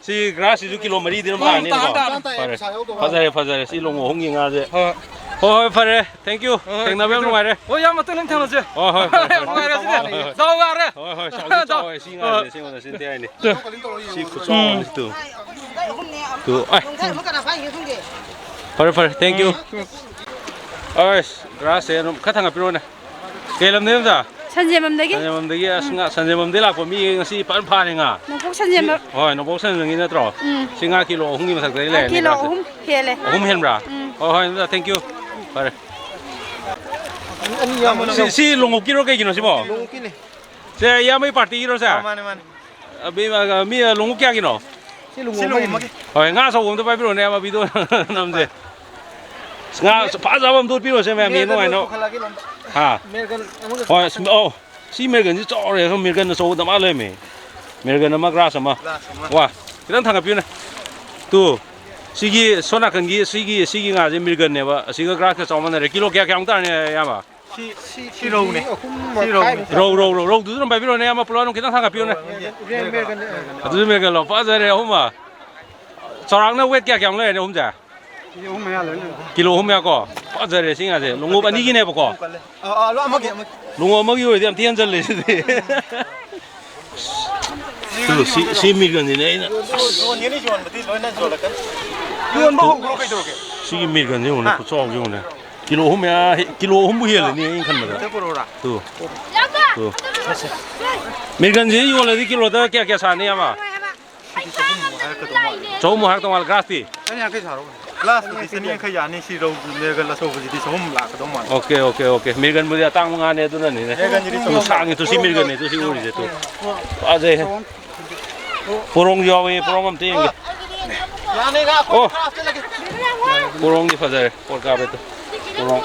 ꯁꯤ ꯒ꯭ꯔꯥꯁꯁꯤꯁꯨ ꯀꯤꯂꯣ ꯃꯔꯤꯗꯤ ꯑꯗꯨꯝ ꯎꯝ, ꯇꯥꯔꯅꯤꯅꯀꯣ꯫ ꯇꯥꯔꯦ, ꯇꯥꯔꯦ, ꯐꯔꯦ꯫ ꯄꯩꯁꯥ ꯌꯥꯎꯗꯕ꯫ ꯐꯖꯔꯦ, ꯐꯖꯔꯦ꯫ ꯁꯤ ꯂꯣꯡꯎꯞ ꯑꯍꯨꯝꯒꯤ ꯉꯥꯁꯦ꯫ ꯍꯣꯏ꯫ ꯍꯣꯏ, ꯍꯣꯏ, ꯐꯔꯦ꯫ Thank you꯫ ꯍꯣꯏ, ꯍꯣꯏ, ꯊꯦꯡꯅꯕ ꯌꯥꯝ ꯊꯦꯡꯅꯔꯁꯤ꯫ ꯅꯨꯡꯉꯥꯏꯔꯦ꯫ ꯍꯣꯏ, ꯏꯌꯥꯝꯕ, ꯃꯇꯨꯡ ꯊꯦꯡꯅꯁꯤ꯫ ꯍꯣꯏ, ꯍꯣꯏ, ꯐꯔꯦ, ꯐꯔꯦ꯫ ꯅꯨꯡꯉꯥꯏꯔꯦ ꯁꯤꯗꯤ꯫ ꯍꯣꯏ, ꯍꯣꯏ꯫ ꯗꯥꯎ ꯌꯥꯔꯦ꯫ ꯍꯣꯏ, ꯍꯣꯏ, ꯆꯥꯎꯗꯤ ꯆꯥꯎꯋꯦ꯫ ꯁꯤ ꯉꯥꯁꯦ, ꯁꯤ ꯉꯥꯁꯦ, ꯁꯤ ꯌꯥꯏꯅꯦ꯫ ꯁꯤ ꯈꯨꯆꯥꯎ ꯑꯃ, ꯁꯤ ꯇꯨ꯫ ꯇꯨ꯫ ꯑꯥꯏ꯫ ꯐꯔꯦ, ꯐꯔꯦ꯫ Thank you꯫ ꯎꯝ꯫ ꯑꯁ, ꯒ꯭ꯔꯥꯁꯁꯦ ꯑꯗꯨꯝ ꯈꯔ ꯊꯥꯡꯒꯠꯄꯤꯔꯣꯅꯦ꯫ ꯀꯩ ꯂꯝꯗꯩꯅꯣ, ꯃꯆꯥ? ꯁꯟꯖꯦꯟꯕꯝꯗꯒꯤ꯫ ꯁꯟꯖꯦꯟꯕꯝꯗꯒꯤ꯫ ꯑꯁ, ꯎꯝ꯫ ꯉꯥ, ꯁꯟꯖꯦꯟꯕꯝꯗꯒꯤ ꯂꯥꯛꯄ ꯃꯤ ꯉꯁꯤ ꯐꯖꯅ ꯐꯥꯔꯦ ꯉꯥ꯫ ꯅꯣꯡꯄꯣꯛ ꯁꯟꯖꯦꯟꯕꯝ꯫ ꯁꯤ, ꯍꯣꯏ, ꯅꯣꯡꯄꯣꯛ ꯁꯟꯖꯦꯟꯕꯝꯒꯤ ꯅꯠꯇ꯭ꯔꯣ? ꯎꯝ꯫ ꯁꯤ ꯉꯥ ꯀꯤꯂꯣ ꯑꯍꯨꯝꯒꯤ ꯃꯊꯛꯇꯗꯤ ꯑꯥ, ꯂꯩꯔꯅꯤ ꯀꯤꯂꯣ ꯒ꯭ꯔꯥꯁꯁꯦ꯫ ꯑꯍꯨꯝ ꯍꯦꯜꯂꯦ꯫ ꯑꯍꯨꯝ ꯍꯦꯟꯕ꯭ꯔꯥ? ꯎꯝ꯫ ꯍꯣꯏ, ꯍꯣꯏ, ꯃꯆꯥ, thank you꯫ ꯐꯔꯦ꯫ ꯁꯤ, ꯁꯤ ꯂꯣꯡꯎꯞꯀꯤꯔꯣ ꯀꯩꯒꯤꯅꯣ ꯁꯤꯕꯣ? ꯂꯣꯡꯎꯞꯀꯤꯅꯦ꯫ ꯁꯦ, ꯏꯌꯥꯝꯕꯒꯤ ꯄꯥꯔꯇꯤꯒꯤꯔꯣ ꯁꯦ? ꯑꯥ, ꯃꯥꯅꯦ, ꯃꯥꯅꯦ꯫ ꯑ, ꯃꯤ, ꯑ, ꯃꯤ, ꯑ, ꯂꯣꯡꯎꯞ ꯀꯌꯥꯒꯤꯅꯣ? ꯁꯤ ꯂꯣꯡꯎꯞ ꯁꯤ ꯂꯣꯡꯎꯞ ꯑꯃꯒꯤ꯫ ꯑꯃꯒꯤ꯫ ꯍꯣꯏ, ꯉꯥ ꯑꯆꯧꯕ ꯑꯝꯇ ꯄꯥꯏꯕꯤꯔꯛꯑꯣꯅꯦ, ꯑꯃ video ꯅꯝꯁꯦ꯫ ꯉꯥ ꯐꯖꯕ ꯑꯝꯇ ꯎꯠꯄꯤꯔꯛꯑꯣꯁꯦ, ꯃꯌꯥꯝ ꯌꯦꯡ ꯃꯤꯔꯒꯟꯗꯣ ꯅꯨꯡꯉꯥꯏꯅꯕ꯫ ꯄꯨꯈꯠꯂꯛꯑꯒꯦ ꯂꯣꯝꯗ꯫ ꯍꯥ? ꯃꯤꯔꯒꯟ ꯑꯃꯒ ꯍꯣꯏ, ꯁꯤ, ꯑꯣ, ꯁꯤ ꯃꯤꯔꯒꯟꯁꯤ ꯆꯥꯎꯔꯦ, ꯃꯤꯔꯒꯟ ꯑꯆꯧꯕ ꯗꯃꯥ ꯂꯩꯔꯝꯃꯦ꯫ ꯃꯤꯔꯒꯟ ꯑꯃ, ꯒ꯭ꯔꯥꯁ ꯑꯃ꯫ ꯒ꯭ꯔꯥꯁ ꯑꯃ꯫ ꯋꯥ, ꯈꯤꯇꯪ ꯊꯥꯡꯒꯠꯄꯤꯌꯨꯅꯦ꯫ ꯇꯨ, ꯁꯤꯒꯤ ꯁꯣꯝ ꯅꯥꯀꯟꯒꯤ ꯁꯤꯒꯤ, ꯁꯤꯒꯤ ꯉꯥꯁꯦ ꯃꯤꯔꯒꯟꯅꯦꯕ꯫ ꯑꯁꯤꯒ ꯒ꯭ꯔꯥꯁꯀ ꯆꯥꯎ ꯃꯥꯟꯅꯔꯦ꯫ ꯀꯤꯂꯣ ꯀꯌꯥ, ꯀꯌꯥꯃꯨꯛ ꯇꯥꯔꯅꯤ, ꯏꯌꯥꯝꯕ? ꯁꯤ, ꯁꯤ, ꯁꯤ ꯔꯧꯅꯦ꯫ ꯁꯤ ꯔꯧꯅꯦ꯫ ꯔꯧ, ꯔꯧ, ꯔꯧ, ꯔꯧꯗꯨꯁꯨ ꯑꯗꯨꯝ ꯄꯥꯏꯕꯤꯔꯣꯅꯦ, ꯑꯌꯥꯝꯕ ꯄꯨꯂꯞ ꯑꯗꯨꯝ ꯈꯤꯇꯪ ꯊꯥꯡꯒꯠꯄꯤꯌꯨꯅꯦ꯫ ꯑꯗꯨꯁꯨ ꯃꯤꯔꯒꯜꯂꯣ? ꯐꯖꯔꯦ, ꯑꯍꯨꯝꯃꯛ꯫ ꯆꯥꯎꯔꯥꯛꯅ weight ꯀꯌꯥ, ꯀꯌꯥꯃꯨꯛ ꯂꯩꯔꯅꯤ, ꯑꯍꯨꯝꯁꯦ? ꯀꯤꯂꯣ ꯑꯍꯨꯝ ꯃꯌꯥ ꯂꯣꯏꯅ꯫ ꯀꯤꯂꯣ ꯑꯍꯨꯝ ꯃꯌꯥ ꯀꯣ? ꯐꯖꯔꯦ, ꯁꯤ ꯉꯥꯁꯦ꯫ ꯂꯣꯡꯎꯞ ꯑꯅꯤꯒꯤꯅꯦꯕꯀꯣ? ꯑ, ꯑ, ꯑꯃꯒꯤ, ꯑꯃꯒꯤ꯫ ꯂꯣꯡꯎꯞ ꯑꯃꯒꯤ ꯑꯣꯏꯔꯗꯤ ꯌꯥꯝ ꯊꯤ ꯍꯟꯖꯜꯂꯦ, ꯁꯤꯗꯤ꯫ ꯇꯨ, ꯁꯤ, ꯁꯤ ꯃꯤꯔꯒꯟꯁꯤꯅꯦ ꯑꯩꯅ꯫ ꯌꯣꯟꯒꯅꯤ, ꯌꯣꯟꯕꯗꯤ ꯂꯣꯏꯅ ꯌꯣꯜꯂꯛꯀꯅꯤ꯫ ꯌꯣꯟꯕ ꯍꯧꯈ꯭ꯔꯣ, ꯀꯩꯗꯧꯔꯒꯦ? ꯁꯤꯒꯤ ꯃꯤꯔꯒꯟꯁꯦ ꯌꯦꯡꯉꯨꯅꯦ, ꯍꯥ? ꯈꯨꯆꯥꯎꯁꯦ ꯌꯦꯡꯉꯨꯅꯦ꯫ ꯀꯤꯂꯣ ꯑꯍꯨꯝ ꯃꯌꯥ ꯍꯦ-, ꯀꯤꯂꯣ ꯑꯍꯨꯝꯕꯨ ꯍꯦꯜꯂꯅꯤ ꯑꯩꯅ ꯈꯟꯕꯗ꯫ ꯇꯨ꯫ ꯇꯨ꯫ ꯃꯤꯔꯒꯟꯁꯦ ꯌꯣꯜꯂꯗꯤ ꯀꯤꯂꯣꯗ ꯀꯌꯥ, ꯀꯌꯥ ꯁꯥꯅꯤ, ꯑꯃ? ꯆꯍꯨꯝꯃꯨꯛ ꯍꯥꯏꯔꯛꯀꯗꯧ ꯃꯥꯜꯂꯦ꯫ ꯆꯍꯨꯝꯃꯨꯛ ꯍꯥꯏꯔꯛꯇꯧ ꯃꯥꯜꯂꯦ, ꯒ꯭ꯔꯥꯁꯇꯤ? ꯆꯅꯤ ꯌꯥꯡꯈꯩ ꯁꯥꯔꯣ꯫ ꯒ꯭ꯔꯥꯁꯇꯨꯗꯤ ꯆꯅꯤ ꯌꯥꯡꯈꯩ ꯌꯥꯅꯤ, ꯁꯤ ꯔꯧ ꯃꯤꯔꯒꯟ ꯑꯆꯧꯕꯁꯤꯗꯤ ꯆꯍꯨꯝ ꯂꯥꯛꯀꯗꯧ ꯃꯥꯜꯂꯦ꯫ Okay, okay, okay. ꯃꯤꯔꯒꯟꯕꯨꯗꯤ ꯑꯇꯥꯡꯕ ꯉꯥꯅꯦ, ꯑꯗꯨꯅꯅꯤꯅꯦ꯫ ꯃꯤꯔꯒꯟꯁꯤꯗꯤ ꯇꯨ ꯆꯍꯨꯝ꯫ ꯁꯥꯡꯉꯤ, ꯇꯨ ꯁꯤ ꯃꯤꯔꯒꯟꯅꯦ, ꯇꯨ ꯁꯤ ꯎꯔꯤꯁꯦ, ꯇꯨ꯫ ꯐꯖꯩ꯫ ꯄꯣꯔꯣꯡꯁꯨ ꯌꯥꯎꯋꯦ, ꯄꯣꯔꯣꯡ ꯑꯝꯇ ꯌꯦꯡꯒꯦ꯫ ꯌꯥꯅꯤ, ꯉꯥ ꯑꯣ꯫ ꯈꯔ ꯍꯥꯞꯆꯤꯜꯂꯒꯦ꯫ ꯄꯣꯔꯣꯡꯗꯤ ꯐꯖꯔꯦ, ꯄꯣꯠ ꯀꯥꯕꯦꯠꯇꯣ꯫ ꯄꯣꯔꯣꯡ꯫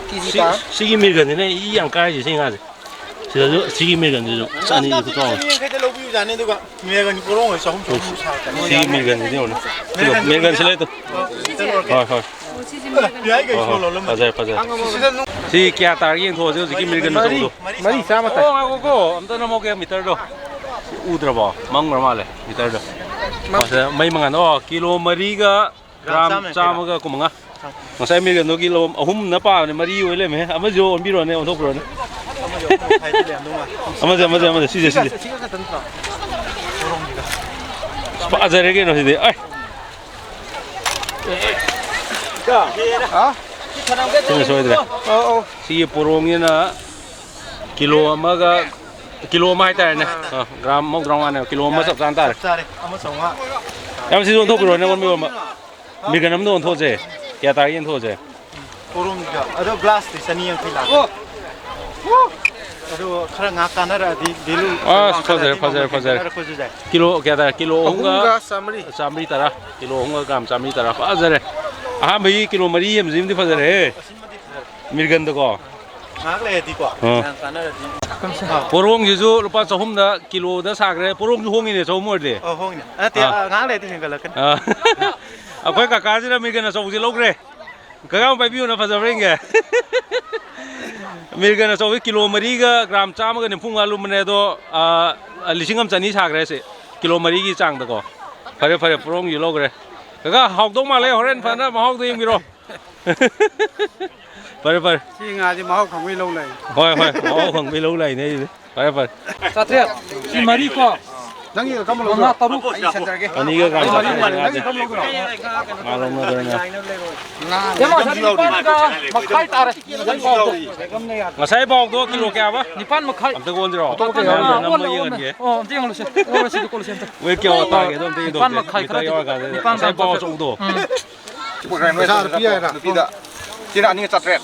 ꯀꯦꯖꯤ ꯁꯤ, ꯇꯥ? ꯁꯤꯒꯤ ꯃꯤꯔꯒꯟꯁꯤꯅ ꯏ ꯌꯥꯝ ꯀꯥꯏꯁꯦ, ꯁꯤ ꯉꯥꯁꯦ꯫ ꯁꯤꯗꯁꯨ, ꯁꯤꯒꯤ ꯃꯤꯔꯒꯟꯁꯤꯁꯨ ꯆꯅꯤꯒꯤ ꯈꯨꯆꯥꯎ ꯑꯃ꯫ ꯆꯅꯤ ꯌꯥꯡꯈꯩꯗ ꯂꯧꯕꯤꯌꯨ ꯌꯥꯅꯤ, ꯑꯗꯨꯒ ꯃꯤꯔꯒꯟꯒꯤ ꯄꯣꯔꯣꯡ ꯑꯣꯏꯔꯁꯨ ꯆꯍꯨꯝ, ꯆꯍꯨꯝ ꯁꯥꯔꯛꯀꯅꯤ꯫ ꯁꯤꯒꯤ ꯃꯤꯔꯒꯟꯁꯤꯗꯤ ꯌꯦꯡꯉꯨꯅꯦ꯫ ꯁꯤꯗ ꯃꯤꯔꯒꯟ ꯁꯦꯂꯦꯛꯇꯣ꯫ ꯍꯣꯏ, ꯍꯣꯏ꯫ ꯌꯥꯏ, ꯀꯩꯁꯨ ꯍꯣꯏ, ꯍꯣꯏ꯫ ꯂꯣꯜꯂꯝꯃꯣꯏ꯫ ꯐꯖꯔꯦ, ꯐꯖꯔꯦ꯫ ꯁꯤꯗ ꯅꯨꯡ-, ꯁꯤ ꯀꯌꯥ ꯇꯥꯔꯒꯦ ꯌꯦꯡꯊꯣꯛꯑꯁꯤ ꯍꯧꯖꯤꯛꯀꯤ ꯃꯤꯔꯒꯟ ꯃꯔꯤ, ꯑꯆꯧꯕꯗꯣ꯫ ꯃꯔꯤ ꯆꯥꯝꯃ ꯇꯥꯏ꯫ ꯑꯣ, ꯉꯥꯏꯈꯣꯀꯣ, ꯑꯝꯇ ꯅꯝꯍꯧꯒꯦ ꯃꯤꯇꯔꯗꯣ꯫ ꯎꯗ꯭ꯔꯕꯣ? ꯃꯝꯈ꯭ꯔ ꯃꯥꯜꯂꯦ ꯃꯤꯇꯔꯗꯣ꯫ ꯃꯝ-, ꯃꯁꯤꯗ ꯃꯩ ꯃꯉꯥꯜꯗꯣ꯫ ꯑꯣ, ꯀꯤꯂꯣ ꯃꯔꯤꯒ ꯒ꯭ꯔꯥꯝ ꯒ꯭ꯔꯥꯝ ꯆꯥꯝꯃ ꯌꯥꯡꯈꯩ꯫ ꯆꯥꯝꯃꯒ ꯀꯨꯟꯃꯉꯥ꯫ ꯉꯁꯥꯏ ꯃꯤꯔꯒꯟꯗꯣ ꯀꯤꯂꯣ ꯑꯍꯨꯝꯅ ꯄꯥꯕꯅꯦ, ꯃꯔꯤ ꯑꯣꯏ ꯂꯩꯔꯝꯃꯦ꯫ ꯑꯃꯁꯨ ꯑꯣꯟꯕꯤꯔꯣꯅꯦ, ꯑꯣꯟꯊꯣꯛꯄꯤꯔꯣꯅꯦ꯫ ꯑꯃꯁꯦ, ꯑꯃꯁꯦ, ꯑꯃꯁꯦ, ꯁꯤꯁꯦ, ꯁꯤꯁꯦ꯫ ꯁꯤꯒ ꯈꯛꯇ ꯅꯠꯇ꯭ꯔꯣ? ꯐꯖꯔꯦ ꯀꯩꯅꯣ ꯁꯤꯗꯤ꯫ ꯑꯩ꯫ ꯍꯥ? ꯁꯤꯅ ꯁꯣꯏꯗ꯭ꯔꯦ꯫ ꯑꯧ, ꯑꯧ꯫ ꯁꯤꯒꯤ ꯄꯣꯔꯣꯡꯁꯤꯅ ꯀꯤꯂꯣ ꯑꯃꯒ, ꯀꯤꯂꯣ ꯑꯃ ꯍꯥꯏꯇꯥꯔꯦꯅꯦ꯫ ꯑꯥ, ꯒ꯭ꯔꯥꯝ ꯃꯧꯗ꯭ꯔꯥ ꯃꯉꯥꯅꯦꯕ꯫ ꯀꯤꯂꯣ ꯑꯃ ꯆꯞ ꯆꯥꯅ ꯇꯥꯔꯦ꯫ ꯆꯞ ꯆꯥꯔꯦ, ꯑꯃ ꯆꯥꯝꯃꯉꯥ꯫ ꯌꯥꯝ ꯁꯤꯁꯨ ꯑꯣꯟꯊꯣꯛꯄꯤꯔꯣꯅꯦ, ꯑꯣꯟꯕꯤꯔꯣ ꯑꯃ꯫ ꯃꯤꯔꯒꯟ ꯑꯝꯗ ꯑꯣꯟꯊꯣꯛꯑꯁꯦ꯫ ꯀꯌꯥ ꯇꯥꯒꯦ ꯌꯦꯡꯊꯣꯛꯑꯁꯦ꯫ ꯄꯣꯔꯣꯝꯒꯤꯗ꯫ ꯑꯗꯣ ꯒ꯭ꯂꯥꯁꯇꯤ ꯆꯅꯤ ꯌꯥꯡꯈꯩ ꯂꯥꯛꯀꯅꯤ꯫ ꯑꯣ꯫ ꯑꯗꯣ ꯈꯔ ꯉꯥꯏꯍꯥꯛ ꯀꯥꯟꯅꯔꯛꯑꯗꯤ value ꯑꯁ, ꯋꯥꯡꯈꯠꯂꯛꯑꯗꯤ ꯐꯖꯔꯦ, ꯐꯖꯔꯦ, ꯃꯃꯜ ꯐꯖꯔꯦ꯫ ꯍꯦꯟꯒꯠꯅꯔꯛꯄꯁꯨ ꯌꯥꯏ꯫ ꯀꯤꯂꯣ ꯀꯌꯥ ꯇꯥꯔꯦ? ꯀꯤꯂꯣ ꯑꯍꯨꯝꯒ ꯑꯍꯨꯝꯒ ꯆꯥꯝꯃꯔꯤ꯫ ꯆꯥꯝꯃꯔꯤ ꯇꯔꯥ꯫ ꯀꯤꯂꯣ ꯑꯍꯨꯝꯒ ꯒ꯭ꯔꯥꯝ ꯆꯥꯝꯃꯔꯤ ꯇꯔꯥ꯫ ꯐꯖꯔꯦ꯫ ꯑꯍꯥꯟꯕꯒꯤ ꯀꯤꯂꯣ ꯃꯔꯤ ꯍꯦꯟꯕꯁꯤꯃꯗꯤ ꯐꯖꯔꯦꯍꯦ꯫ ꯑꯁꯤꯃꯗꯤ ꯐꯖꯔꯦ꯫ ꯃꯤꯔꯒꯟꯗꯀꯣ꯫ ꯉꯥꯏꯍꯥꯛ ꯂꯩꯔꯗꯤꯀꯣ, ꯑꯥ꯫ ꯃꯌꯥꯝ ꯆꯥꯅꯔꯗꯤ꯫ ꯄꯣꯔꯣꯡꯁꯤꯁꯨ ꯂꯨꯄꯥ ꯆꯍꯨꯝꯗ ꯀꯤꯂꯣꯗ ꯁꯥꯈ꯭ꯔꯦ꯫ ꯄꯣꯔꯣꯡꯁꯨ ꯍꯣꯡꯉꯤꯅꯦ, ꯆꯍꯨꯝ ꯑꯣꯏꯔꯗꯤ꯫ ꯑꯣ, ꯍꯣꯡꯉꯤꯅꯦ꯫ ꯅꯠꯇꯦ, ꯑꯥ꯫ ꯑ, ꯉꯥꯏꯍꯥꯛ ꯂꯩꯔꯗꯤ ꯍꯦꯟꯒꯠꯂꯛꯀꯅꯤ꯫ ꯑꯥ꯫ ꯑꯩꯈꯣꯏ ꯀꯀꯥꯁꯤꯅ ꯃꯤꯔꯒꯟ ꯑꯆꯧꯕꯁꯤ ꯂꯧꯈ꯭ꯔꯦ꯫ ꯀꯀꯥ ꯑꯃ ꯄꯥꯏꯕꯤꯌꯨꯅ, ꯐꯖꯕ꯭ꯔꯥ ꯌꯦꯡꯒꯦ꯫ ꯃꯤꯔꯒꯟ ꯑꯆꯧꯕ ꯀꯤꯂꯣ ꯃꯔꯤꯒ ꯒ꯭ꯔꯥꯝ ꯆꯥꯝꯃꯒ ꯅꯤꯐꯨ ꯃꯉꯥ ꯂꯨꯝꯕꯅꯦ ꯑꯗꯣ, ꯑ, ꯂꯤꯁꯤꯡ ꯑꯃ ꯆꯅꯤ ꯁꯥꯈ꯭ꯔꯦ ꯁꯤ꯫ ꯀꯤꯂꯣ ꯃꯔꯤꯒꯤ ꯆꯥꯡꯗꯀꯣ꯫ ꯐꯔꯦ, ꯐꯔꯦ, ꯄꯨꯔꯣꯝꯒꯤ ꯂꯧꯈ꯭ꯔꯦ꯫ ꯀꯀꯥ, ꯍꯥꯎꯗꯧ ꯃꯥꯜꯂꯦ, ꯍꯣꯔꯦꯟ ꯐꯖꯅ ꯃꯍꯥꯎꯗꯣ ꯌꯦꯡꯕꯤꯔꯣ꯫ ꯐꯔꯦ, ꯐꯔꯦ꯫ ꯁꯤ ꯉꯥꯁꯤ ꯃꯍꯥꯎ ꯈꯪꯕꯩ ꯂꯧ ꯂꯩ꯫ ꯍꯣꯏ, ꯍꯣꯏ, ꯃꯍꯥꯎ ꯈꯪꯕꯩ ꯂꯧ ꯂꯩꯅꯦ ꯑꯩꯁꯦ꯫ ꯐꯔꯦ, ꯐꯔꯦ꯫ ꯆꯥꯇ꯭ꯔꯦꯠ꯫ ꯁꯤ ꯃꯔꯤ ꯀꯣ꯫ ꯅꯪꯒꯤ ꯀꯔꯝꯕ ꯂꯧꯗꯣꯏꯅꯣ? ꯃꯉꯥ, ꯇꯔꯨꯛ꯫ ꯑꯩ ꯁꯦꯟꯇꯔꯒꯦ꯫ ꯑꯅꯤꯒ ꯒ꯭ꯔꯥꯝ ꯆꯥꯇ꯭ꯔꯦꯠ ꯃꯉꯥꯗꯤ꯫ ꯃꯥ ꯂꯧꯅꯗꯣꯏꯅ꯫ ꯏꯌꯥꯝꯕ, ꯉꯁꯥꯏ ꯅꯤꯄꯥꯟꯒ ꯃꯈꯥꯏ ꯇꯥꯔꯦ꯫ ꯉꯁꯥꯏ ꯄꯥꯎꯗꯣ ꯀꯤꯂꯣ ꯀꯌꯥꯕ? ꯅꯤꯄꯥꯟ ꯃꯈꯥꯏ꯫ ꯑꯝꯇ ꯑꯣꯟꯁꯤꯔꯣ? ꯑꯣꯟꯊꯣꯛꯑꯣ, ꯅꯝꯕ ꯑꯣꯜꯂꯣ, ꯌꯦꯡꯍꯟꯒꯦ꯫ ꯑꯣꯟꯂꯣ꯫ ꯑꯣ, ꯑꯝꯇ ꯌꯦꯡꯍꯜꯂꯨꯁꯦ꯫ ꯑꯣꯜꯂꯣ, ꯁꯤꯗ ꯀꯣꯜꯂꯨꯁꯦ ꯑꯝꯇ꯫ ꯋꯦꯠ ꯀꯌꯥ ꯇꯥꯒꯦꯗꯣ ꯑꯝꯇ ꯌꯦꯡꯊꯣꯛꯁꯦ꯫ ꯅꯤꯄꯥꯟ ꯃꯈꯥꯏ ꯈꯔ ꯃꯤꯇꯔ ꯌꯧꯔꯀꯥꯟꯗ ꯅꯤꯄꯥꯟ ꯉꯁꯥꯏ ꯄꯥꯎ ꯒ꯭ꯔꯥꯝ ꯑꯆꯧꯕꯗꯣ꯫ ꯎꯝ꯫ ꯄꯩꯁꯥ ꯄꯤ ꯌꯥꯏꯔ? ꯅꯨꯄꯤꯗ꯫ ꯁꯤꯅ ꯑꯅꯤꯒ ꯆꯥꯇ꯭ꯔꯦꯠ꯫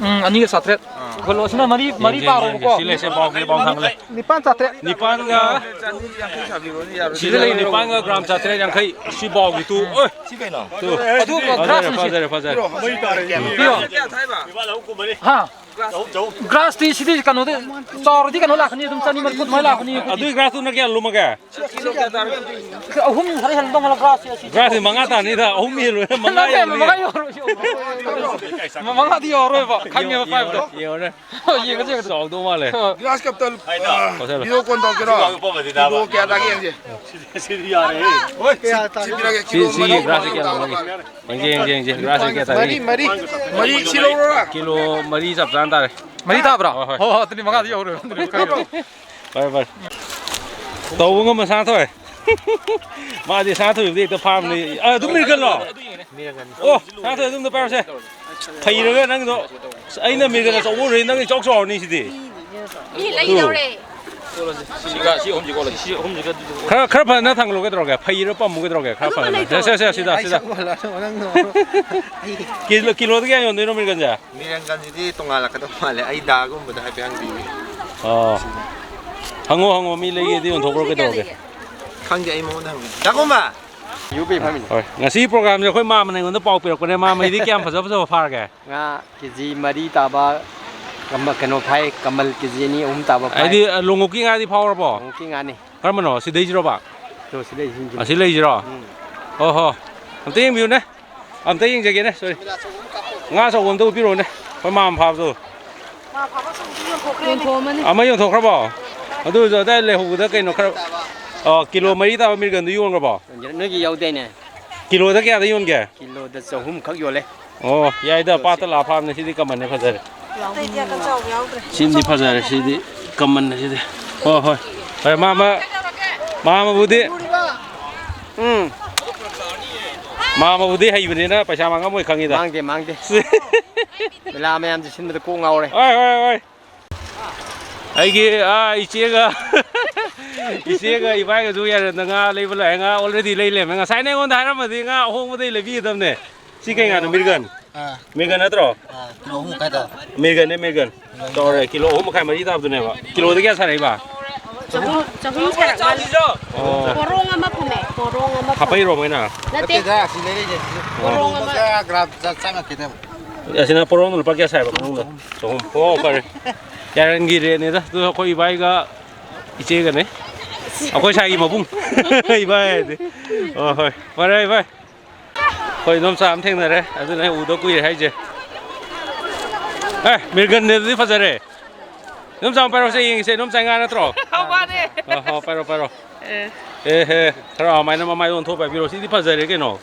ꯎꯝ, ꯑꯅꯤꯒ ꯆꯥꯇ꯭ꯔꯦꯠ꯫ ꯑꯥ꯫ ꯈꯣꯠꯂꯣ, ꯁꯤꯅ ꯃꯔꯤ, ꯃꯔꯤ ꯌꯦꯡꯁꯦ, ꯄꯥꯔꯣꯕꯀꯣ꯫ ꯌꯦꯡꯁꯦ꯫ ꯁꯤ ꯂꯩꯁꯦ, ꯄꯥꯎ ꯄꯤꯔꯦ, ꯄꯥꯎ ꯊꯥꯡꯒꯠꯂꯦ꯫ ꯅꯤꯄꯥꯟ ꯆꯥꯇ꯭ꯔꯦꯠ꯫ ꯅꯤꯄꯥꯟꯒ ꯁꯤꯗ ꯂꯩ, ꯅꯤꯄꯥꯟꯒ ꯒ꯭ꯔꯥꯝ ꯆꯥꯇ꯭ꯔꯦꯠ ꯌꯥꯡꯈꯩ꯫ ꯁꯤ ꯄꯥꯎꯒꯤ ꯇꯨ꯫ ꯑꯣꯏ꯫ ꯁꯤ ꯀꯩꯅꯣ? ꯇꯨ꯫ ꯑꯗꯨ ꯐꯖꯔꯦ, ꯒ꯭ꯔꯥꯁ ꯐꯖꯔꯦ, ꯐꯖꯔꯦ꯫ ꯄꯤꯌꯣ꯫ ꯍꯥ? ꯒ꯭ꯔꯥꯁꯇꯤ ꯁꯤꯗꯤ ꯀꯩꯅꯣꯗꯤ ꯆꯥꯎꯔꯗꯤ ꯀꯩꯅꯣ ꯂꯥꯛꯀꯅꯤ, ꯑꯗꯨꯝ ꯆꯅꯤ ꯃꯔꯤꯐꯨ ꯑꯗꯨꯃꯥꯏꯅ ꯂꯥꯛꯀꯅꯤ ꯑꯩꯈꯣꯏꯗꯤ꯫ ꯑꯗꯨꯏ ꯒ꯭ꯔꯥꯁꯇꯨꯅ ꯀꯌꯥ ꯂꯨꯝꯃꯒꯦ? ꯑꯍꯨꯝ ꯈꯔ ꯍꯦꯟꯕ ꯉꯝꯂ ꯒ꯭ꯔꯥꯁꯁꯦ ꯑꯁꯤ꯫ ꯒ꯭ꯔꯥꯁꯁꯦ ꯃꯉꯥ ꯇꯥꯅꯤꯗ, ꯑꯍꯨꯝ ꯍꯦꯜꯂꯣꯏ, ꯃꯉꯥ ꯃꯉꯥ ꯌꯧꯅꯤ꯫ ꯃꯉꯥ ꯌꯧꯔꯣꯏ꯫ ꯃꯉꯥꯗꯤ ꯌꯧꯔꯣꯏꯕ, ꯈꯪꯉꯦꯕ ꯄꯥꯏꯕꯗꯣ꯫ ꯌꯦꯡꯉꯣꯅꯦ꯫ ꯌꯦꯡꯉꯁꯤ, ꯌꯦꯡꯉꯁꯤ꯫ ꯆꯥꯎꯗꯧ ꯃꯥꯜꯂꯦ꯫ ꯒ꯭ꯔꯥꯁ ꯀꯞꯇ, ꯑ, ꯄꯣꯠꯁꯜꯂꯣ꯫ ꯚꯤꯗꯤꯑꯣ ꯀꯣꯜ ꯇꯧꯔꯛꯀꯦꯔꯣ? ꯀꯤꯂꯣ ꯀꯌꯥ ꯇꯥꯒꯦ ꯌꯦꯡꯁꯦ꯫ ꯁꯤꯗꯤ ꯌꯥꯔꯦꯍꯦ꯫ ꯁꯤ, ꯁꯤ ꯄꯤꯔꯒꯦ, ꯁꯤ, ꯀꯤꯂꯣ ꯁꯤꯒꯤ ꯃꯔꯤ꯫ ꯒ꯭ꯔꯥꯁꯁꯦ ꯀꯌꯥ ꯂꯧꯔꯒꯦ? ꯌꯦꯡꯁꯦ, ꯌꯦꯡꯁꯦ, ꯌꯦꯡꯁꯦ꯫ ꯒ꯭ꯔꯥꯁꯁꯦ ꯀꯌꯥ ꯇꯥꯒꯦ? ꯃꯔꯤ, ꯃꯔꯤ꯫ ꯃꯔꯤ, ꯁꯤ ꯂꯧꯔꯣꯔꯥ? ꯀꯤꯂꯣ ꯃꯔꯤ ꯆꯞ ꯆꯥꯅ ꯇꯥꯔꯦ꯫ ꯃꯔꯤ ꯇꯥꯕ꯭ꯔꯣ? ꯍꯣꯏ, ꯍꯣꯏ꯫ ꯍꯣꯏ, ꯍꯣꯏ, ꯑꯗꯨꯗꯤ ꯃꯉꯥꯗꯤ ꯌꯧꯔꯣꯏ꯫ ꯐꯔꯦ, ꯐꯔꯦ꯫ ꯇꯧꯕ ꯉꯝꯕ ꯁꯅꯥꯊꯣꯏ꯫ ꯃꯥꯗꯤ ꯁꯅꯥꯊꯣꯏꯕꯨꯗꯤ ꯍꯦꯛꯇ ꯐꯥꯕꯅꯤ꯫ ꯑ, ꯑꯗꯨꯝ ꯃꯤꯔꯒꯜꯂꯣ? ꯑꯣ, ꯁꯅꯥꯊꯣꯏ ꯑꯗꯨꯝꯗ ꯄꯥꯏꯔꯣꯁꯦ꯫ ꯐꯩꯔꯒ ꯅꯪꯗꯣ꯫ ꯑꯁ, ꯑꯩꯅ ꯃꯤꯔꯒꯜ ꯑꯆꯧꯕ ꯎꯔꯦ, ꯅꯪꯗꯤ ꯏꯆꯥꯎ ꯆꯥꯎꯔꯅꯤ ꯁꯤꯗꯤ꯫ ꯃꯤ ꯂꯩꯗꯧꯔꯦ꯫ ꯁꯤꯒ, ꯁꯤ ꯑꯍꯨꯝꯁꯤꯒ ꯑꯣꯜꯂꯁꯤ꯫ ꯁꯤ ꯑꯍꯨꯝꯁꯤꯒ ꯑꯗꯨꯗꯨꯒ꯫ ꯈꯔ, ꯈꯔ ꯐꯖꯅ ꯊꯥꯡꯒꯠꯂꯨ ꯀꯩꯗꯧꯔꯒꯦ? ꯐꯩꯔ ꯄꯝꯃꯨ ꯀꯩꯗꯧꯔꯒꯦ? ꯈꯔ ꯑꯗꯨꯒ ꯐꯖꯅ꯫ ꯂꯩꯇ꯭ꯔꯣ? ꯁꯦ, ꯁꯦ, ꯁꯦ, ꯁꯤꯗ, ꯑꯩ ꯁꯤꯗ꯫ ꯁꯛ ꯎꯍꯜꯂꯣ, ꯅꯪ ꯅꯣꯛꯑꯣ꯫ ꯀꯤꯂꯣ, ꯀꯤꯂꯣꯗ ꯀꯌꯥ ꯌꯣꯟꯗꯣꯏꯅꯣ ꯃꯤꯔꯒꯜꯁꯦ? ꯃꯤꯔꯪꯒꯟꯁꯤꯗꯤ ꯇꯣꯉꯥꯜꯂꯛꯀꯗꯧ ꯃꯥꯜꯂꯦ꯫ ꯑꯩ ꯗꯥꯒꯨꯝꯕꯗ ꯍꯥꯏꯐꯦꯠ ꯍꯪꯕꯤꯒꯦ꯫ ꯑꯣ꯫ ꯍꯪꯉꯣ, ꯍꯪꯉꯣ꯫ ꯃꯤ ꯂꯩꯒꯦꯗꯤ ꯌꯣꯟꯊꯣꯛꯈ꯭ꯔꯣ ꯀꯩꯗꯧꯔꯒꯦ? ꯈꯪꯗꯦ, ꯑꯩ ꯃꯉꯣꯟꯗ ꯍꯪꯕꯤꯒꯦ꯫ ꯗꯥꯒꯨꯝꯕ! ꯌꯨ ꯄꯤ ꯐꯝꯃꯤꯅꯦ꯫ ꯍꯣꯏ꯫ ꯉꯁꯤ ꯄ꯭ꯔꯣꯒ꯭ꯔꯥꯝꯁꯦ ꯑꯩꯈꯣꯏ ꯃꯥꯝꯃꯅ ꯑꯩꯉꯣꯟꯗ ꯄꯥꯎ ꯄꯤꯔꯛꯄꯅꯦ꯫ ꯃꯥꯝꯃꯩꯗꯤ ꯀꯌꯥꯝ ꯐꯖ ꯐꯖꯕ ꯐꯥꯔꯒꯦ? ꯉꯥ ꯀꯦ ꯖꯤ ꯃꯔꯤ ꯇꯥꯕ, ꯀꯃ-, ꯀꯩꯅꯣ ꯐꯥꯏ, ꯀꯃꯜ ꯀꯦ ꯖꯤ ꯑꯅꯤ ꯑꯍꯨꯝ ꯇꯥꯕ ꯐꯥꯏ꯫ ꯍꯥꯏꯗꯤ, ꯑ, ꯂꯣꯡꯒꯣꯛꯀꯤ ꯉꯥꯗꯤ ꯐꯥꯎꯔꯕꯣ? ꯂꯣꯡꯒꯣꯛꯀꯤ ꯉꯥꯅꯤ꯫ ꯀꯔꯝꯕꯅꯣ? ꯁꯤꯗꯩꯁꯤꯔꯣꯕ? ꯇꯣ, ꯁꯤꯗꯩꯁꯤꯅꯤ꯫ ꯑꯁꯤ ꯂꯩꯁꯤꯔꯣ? ꯎꯝ꯫ ꯑꯣ ꯍꯣ꯫ ꯑꯝꯇ ꯌꯦꯡꯕꯤꯌꯨꯅꯦ꯫ ꯑꯝꯇ ꯌꯦꯡꯖꯒꯦꯅꯦ, ꯁꯣꯔꯤ꯫ ꯉꯥ ꯑꯆꯧꯕ ꯑꯝꯇ ꯎꯠꯄꯤꯔꯛꯑꯣꯅꯦ꯫ ꯃꯥ ꯑꯃ ꯐꯥꯕꯗꯣ꯫ ꯃꯥ ꯐꯥꯕ ꯁꯨꯝ ꯌꯣꯟꯊꯣꯛꯈ꯭ꯔꯦꯅꯦ꯫ ꯌꯣꯟꯊꯣꯛꯑꯝꯃꯅꯤ꯫ ꯑꯃ ꯌꯣꯟꯊꯣꯛꯈ꯭ꯔꯕꯣ? ꯑꯗꯨ ꯑꯣꯏꯔꯁꯨ ꯑꯗꯥꯏ ꯂꯩꯍꯧꯕꯗ ꯀꯩꯅꯣ ꯈꯔ, ꯑꯣ, ꯀꯤꯂꯣ ꯃꯔꯤ ꯇꯥꯕ ꯃꯤꯔꯒꯟꯗꯨ ꯌꯣꯟꯈ꯭ꯔꯕꯣ? ꯅꯣꯏꯒꯤ ꯌꯥꯎꯗꯦꯅꯦ꯫ ꯀꯤꯂꯣꯗ ꯀꯌꯥꯗ ꯌꯣꯟꯒꯦ? ꯀꯤꯂꯣꯗ ꯆꯍꯨꯝ ꯈꯛ ꯌꯣꯜꯂꯦ꯫ ꯑꯣ, ꯌꯥꯏꯗ, ꯄꯥꯠꯇ ꯂꯥꯛꯑ ꯐꯥꯕꯅꯦ꯫ ꯁꯤꯗꯤ ꯀꯃꯟꯅꯦ, ꯐꯖꯔꯦ꯫ ꯑꯇꯩꯗꯤ ꯑꯀꯟ ꯆꯥꯎꯕ ꯌꯥꯎꯗ꯭ꯔꯦ꯫ ꯁꯤꯃꯗꯤ ꯐꯖꯔꯦ, ꯁꯤꯗꯤ ꯀꯃꯟꯅꯦ ꯁꯤꯗꯤ꯫ ꯍꯣꯏ, ꯍꯣꯏ꯫ ꯍꯣꯏ, ꯃꯥ, ꯃꯥ, ꯃꯥ ꯑꯃꯕꯨꯗꯤ꯫ ꯎꯝ꯫ ꯃꯥ ꯑꯃꯕꯨꯗꯤ ꯍꯩꯕꯅꯤꯅ ꯄꯩꯁꯥ ꯃꯥꯡꯉꯝꯃꯣꯏ ꯈꯪꯉꯤꯗ꯫ ꯃꯥꯡꯗꯦ, ꯃꯥꯡꯗꯦ꯫ ꯃꯦꯂꯥ ꯃꯌꯥꯝꯁꯦ ꯁꯤꯟꯕꯗ ꯀꯣꯛ ꯉꯥꯎꯔꯦ꯫ ꯍꯣꯏ, ꯍꯣꯏ, ꯍꯣꯏ꯫ ꯑꯩꯒꯤ, ꯑꯥ, ꯏꯆꯦꯒ, ꯏꯆꯦꯒ ꯏꯕꯥꯏꯒꯁꯨ ꯌꯥꯏꯔꯟꯗ ꯉꯥ ꯂꯩꯕ ꯂꯥꯛꯑꯦ꯫ ꯉꯥ already ꯂꯩ ꯂꯩꯔꯝꯃꯦ꯫ ꯉꯁꯥꯏꯅ ꯑꯩꯉꯣꯟꯗ ꯍꯥꯏꯔꯝꯃꯗꯤ ꯉꯥ ꯑꯍꯣꯡꯕꯗꯩ ꯂꯩꯕꯤꯒꯗꯕꯅꯦ꯫ ꯁꯤ ꯀꯩ ꯉꯥꯅꯣ? ꯃꯤꯔꯒꯟ? ꯑꯥ꯫ ꯃꯤꯔꯒꯟ ꯅꯠꯇ꯭ꯔꯣ? ꯑꯥ, ꯀꯤꯂꯣ ꯑꯍꯨꯝ ꯃꯈꯥꯏ ꯇꯥꯔꯦ꯫ ꯃꯤꯔꯒꯟꯅꯦ, ꯃꯤꯔꯒꯟ꯫ ꯃꯤꯔꯒꯟ꯫ ꯆꯥꯎꯔꯦ, ꯀꯤꯂꯣ ꯑꯍꯨꯝ ꯃꯈꯥꯏ ꯃꯔꯤ ꯇꯥꯕꯗꯨꯅꯦꯕ꯫ ꯀꯤꯂꯣꯗ ꯀꯌꯥ ꯁꯥꯔꯛꯏꯕ? ꯆꯍꯨꯝ, ꯆꯍꯨꯝ ꯁꯥꯔꯛ ꯃꯥꯜꯂꯦ꯫ ꯑꯣ꯫ ꯄꯣꯔꯣꯡ ꯑꯃ ꯐꯪꯉꯦ, ꯄꯣꯔꯣꯡ ꯑꯃ ꯐꯪꯉꯦ꯫ ꯍꯥꯄꯩꯔꯣ ꯃꯣꯏꯅ? ꯅꯠꯇꯦ꯫ ꯅꯠꯇꯦꯗ, ꯑꯁꯤ ꯂꯩꯔꯛꯏꯁꯦ꯫ ꯄꯣꯔꯣꯡ ꯑꯃ꯫ ꯒ꯭ꯔꯥꯝ ꯆꯥ-, ꯆꯥꯝꯃ ꯈꯤꯇꯪ꯫ ꯑꯁꯤꯅ ꯄꯣꯔꯣꯡꯗ ꯂꯨꯄꯥ ꯀꯌꯥ ꯁꯥꯏꯕ ꯃꯅꯨꯡꯗ? ꯆꯍꯨꯝ꯫ ꯑꯣ, ꯐꯔꯦ꯫ ꯌꯥꯔꯟꯒꯤ ꯔꯦꯠꯅꯤꯗ꯫ ꯑꯗꯨ ꯑꯩꯈꯣꯏ ꯏꯕꯥꯏꯒ ꯏꯆꯦꯒꯅꯦ꯫ ꯑꯩꯈꯣꯏ ꯁꯥꯏꯒꯤ ꯃꯕꯨꯡ꯫ ꯏꯕꯥꯏ ꯍꯥꯏꯗꯤ꯫ ꯑꯣ, ꯍꯣꯏ꯫ ꯐꯔꯦ, ꯏꯕꯥꯏ꯫ ꯑꯩꯈꯣꯏ ꯏꯗꯣꯝꯆꯥ ꯑꯃ ꯊꯦꯡꯅꯔꯦ꯫ ꯑꯗꯨꯅ ꯑꯩ ꯎꯗ ꯀꯨꯏꯔꯦ ꯍꯥꯏꯁꯦ꯫ ꯑꯦ, ꯃꯤꯔꯒꯟꯅꯦ ꯑꯗꯨꯗꯤ ꯐꯖꯔꯦ꯫ ꯏꯗꯣꯝꯆꯥ ꯑꯃ ꯄꯥꯏꯔꯛꯑꯣꯁꯦ ꯌꯦꯡꯉꯤꯁꯦ꯫ ꯏꯗꯣꯝꯆꯥ ꯉꯥ ꯅꯠꯇ꯭ꯔꯣ? ꯃꯥꯅꯦ꯫ ꯑ, ꯍꯣ, ꯄꯥꯏꯔꯣ, ꯄꯥꯏꯔꯣ꯫ ꯑꯦ꯫ ꯑꯦ ꯍꯦ, ꯈꯔ ꯑꯗꯨꯃꯥꯏꯅ ꯃꯃꯥꯏꯗꯣ ꯑꯣꯟꯊꯣꯛꯄ ꯍꯥꯏꯕꯤꯔꯣ꯫ ꯁꯤꯗꯤ ꯐꯖꯔꯦ ꯀꯩꯅꯣ꯫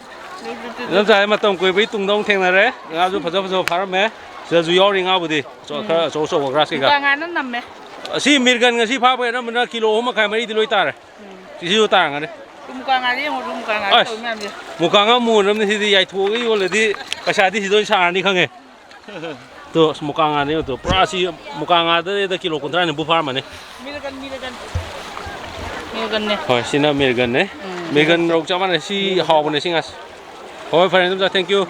ꯏꯗꯣꯝꯆꯥ ꯃꯇꯝ ꯀꯨꯏꯕꯒꯤ ꯇꯨꯡꯗ ꯑꯃꯨꯛ ꯊꯦꯡꯅꯔꯦ꯫ ꯉꯥꯁꯨ ꯐꯖ ꯐꯖꯕ ꯐꯥꯔꯝꯃꯦ꯫ ꯁꯤꯗꯁꯨ ꯌꯥꯎꯔꯤ ꯉꯥꯕꯨꯗꯤ꯫ ꯑꯆꯧ-, ꯈꯔ ꯑꯆꯧ ꯑꯆꯧꯕ ꯒ꯭ꯔꯥꯁ ꯀꯩꯀꯥ꯫ ꯃꯨꯀꯥ ꯉꯥꯅ ꯅꯝꯃꯦ꯫ ꯑꯁꯤ ꯃꯤꯔꯒꯟ ꯉꯁꯤ ꯐꯥꯕ ꯑꯅꯝꯕꯅ ꯀꯤꯂꯣ ꯑꯍꯨꯝ ꯃꯈꯥꯏ ꯃꯔꯤꯗꯤ ꯂꯣꯏ ꯇꯥꯔꯦ꯫ ꯎꯝ꯫ ꯁꯤꯁꯨ ꯇꯥꯔꯝꯒꯅꯤ꯫ ꯃꯨꯀꯥ ꯉꯥꯗꯤ ꯌꯦꯡꯉꯣ, ꯃꯨꯀꯥ ꯉꯥꯗꯤ ꯑꯁ, ꯇꯧꯔꯤ ꯃꯌꯥꯝꯁꯦ꯫ ꯃꯨꯀꯥ ꯉꯥ ꯃꯨꯅꯕꯅꯤ ꯁꯤꯗꯤ, ꯌꯥꯏꯊꯣꯛꯑꯒ ꯌꯣꯜꯂꯗꯤ ꯄꯩꯁꯥꯗꯤ ꯁꯤꯗ ꯑꯣꯏꯅ ꯁꯥꯔꯅꯤ ꯈꯪꯉꯦ꯫ ꯇꯣ, ꯑꯁ, ꯃꯨꯀꯥ ꯉꯥꯅꯤ ꯇꯣ꯫ ꯄꯨꯔꯥ ꯁꯤ ꯃꯨꯀꯥ ꯉꯥꯗ ꯀꯤꯂꯣ ꯀꯨꯟꯊ꯭ꯔꯥ ꯅꯤꯐꯨ ꯐꯥꯔꯝꯃꯅꯤ꯫ ꯃꯤꯔꯒꯟ, ꯃꯤꯔꯒꯟ꯫ ꯃꯤꯔꯒꯟꯅꯦ꯫ ꯍꯣꯏ, ꯁꯤꯅ ꯃꯤꯔꯒꯟꯅꯦ꯫ ꯎꯝ꯫ ꯃꯤꯔꯒꯟ ꯔꯧ ꯆꯞ ꯃꯥꯟꯅꯩ꯫ ꯁꯤ ꯍꯥꯎꯕꯅꯦ ꯁꯤ ꯉꯥꯁꯦ꯫ ꯍꯣꯏ, ꯐꯔꯦ, ꯑꯗꯨꯝ ꯆꯥ-, thank you꯫ ꯎꯝ꯫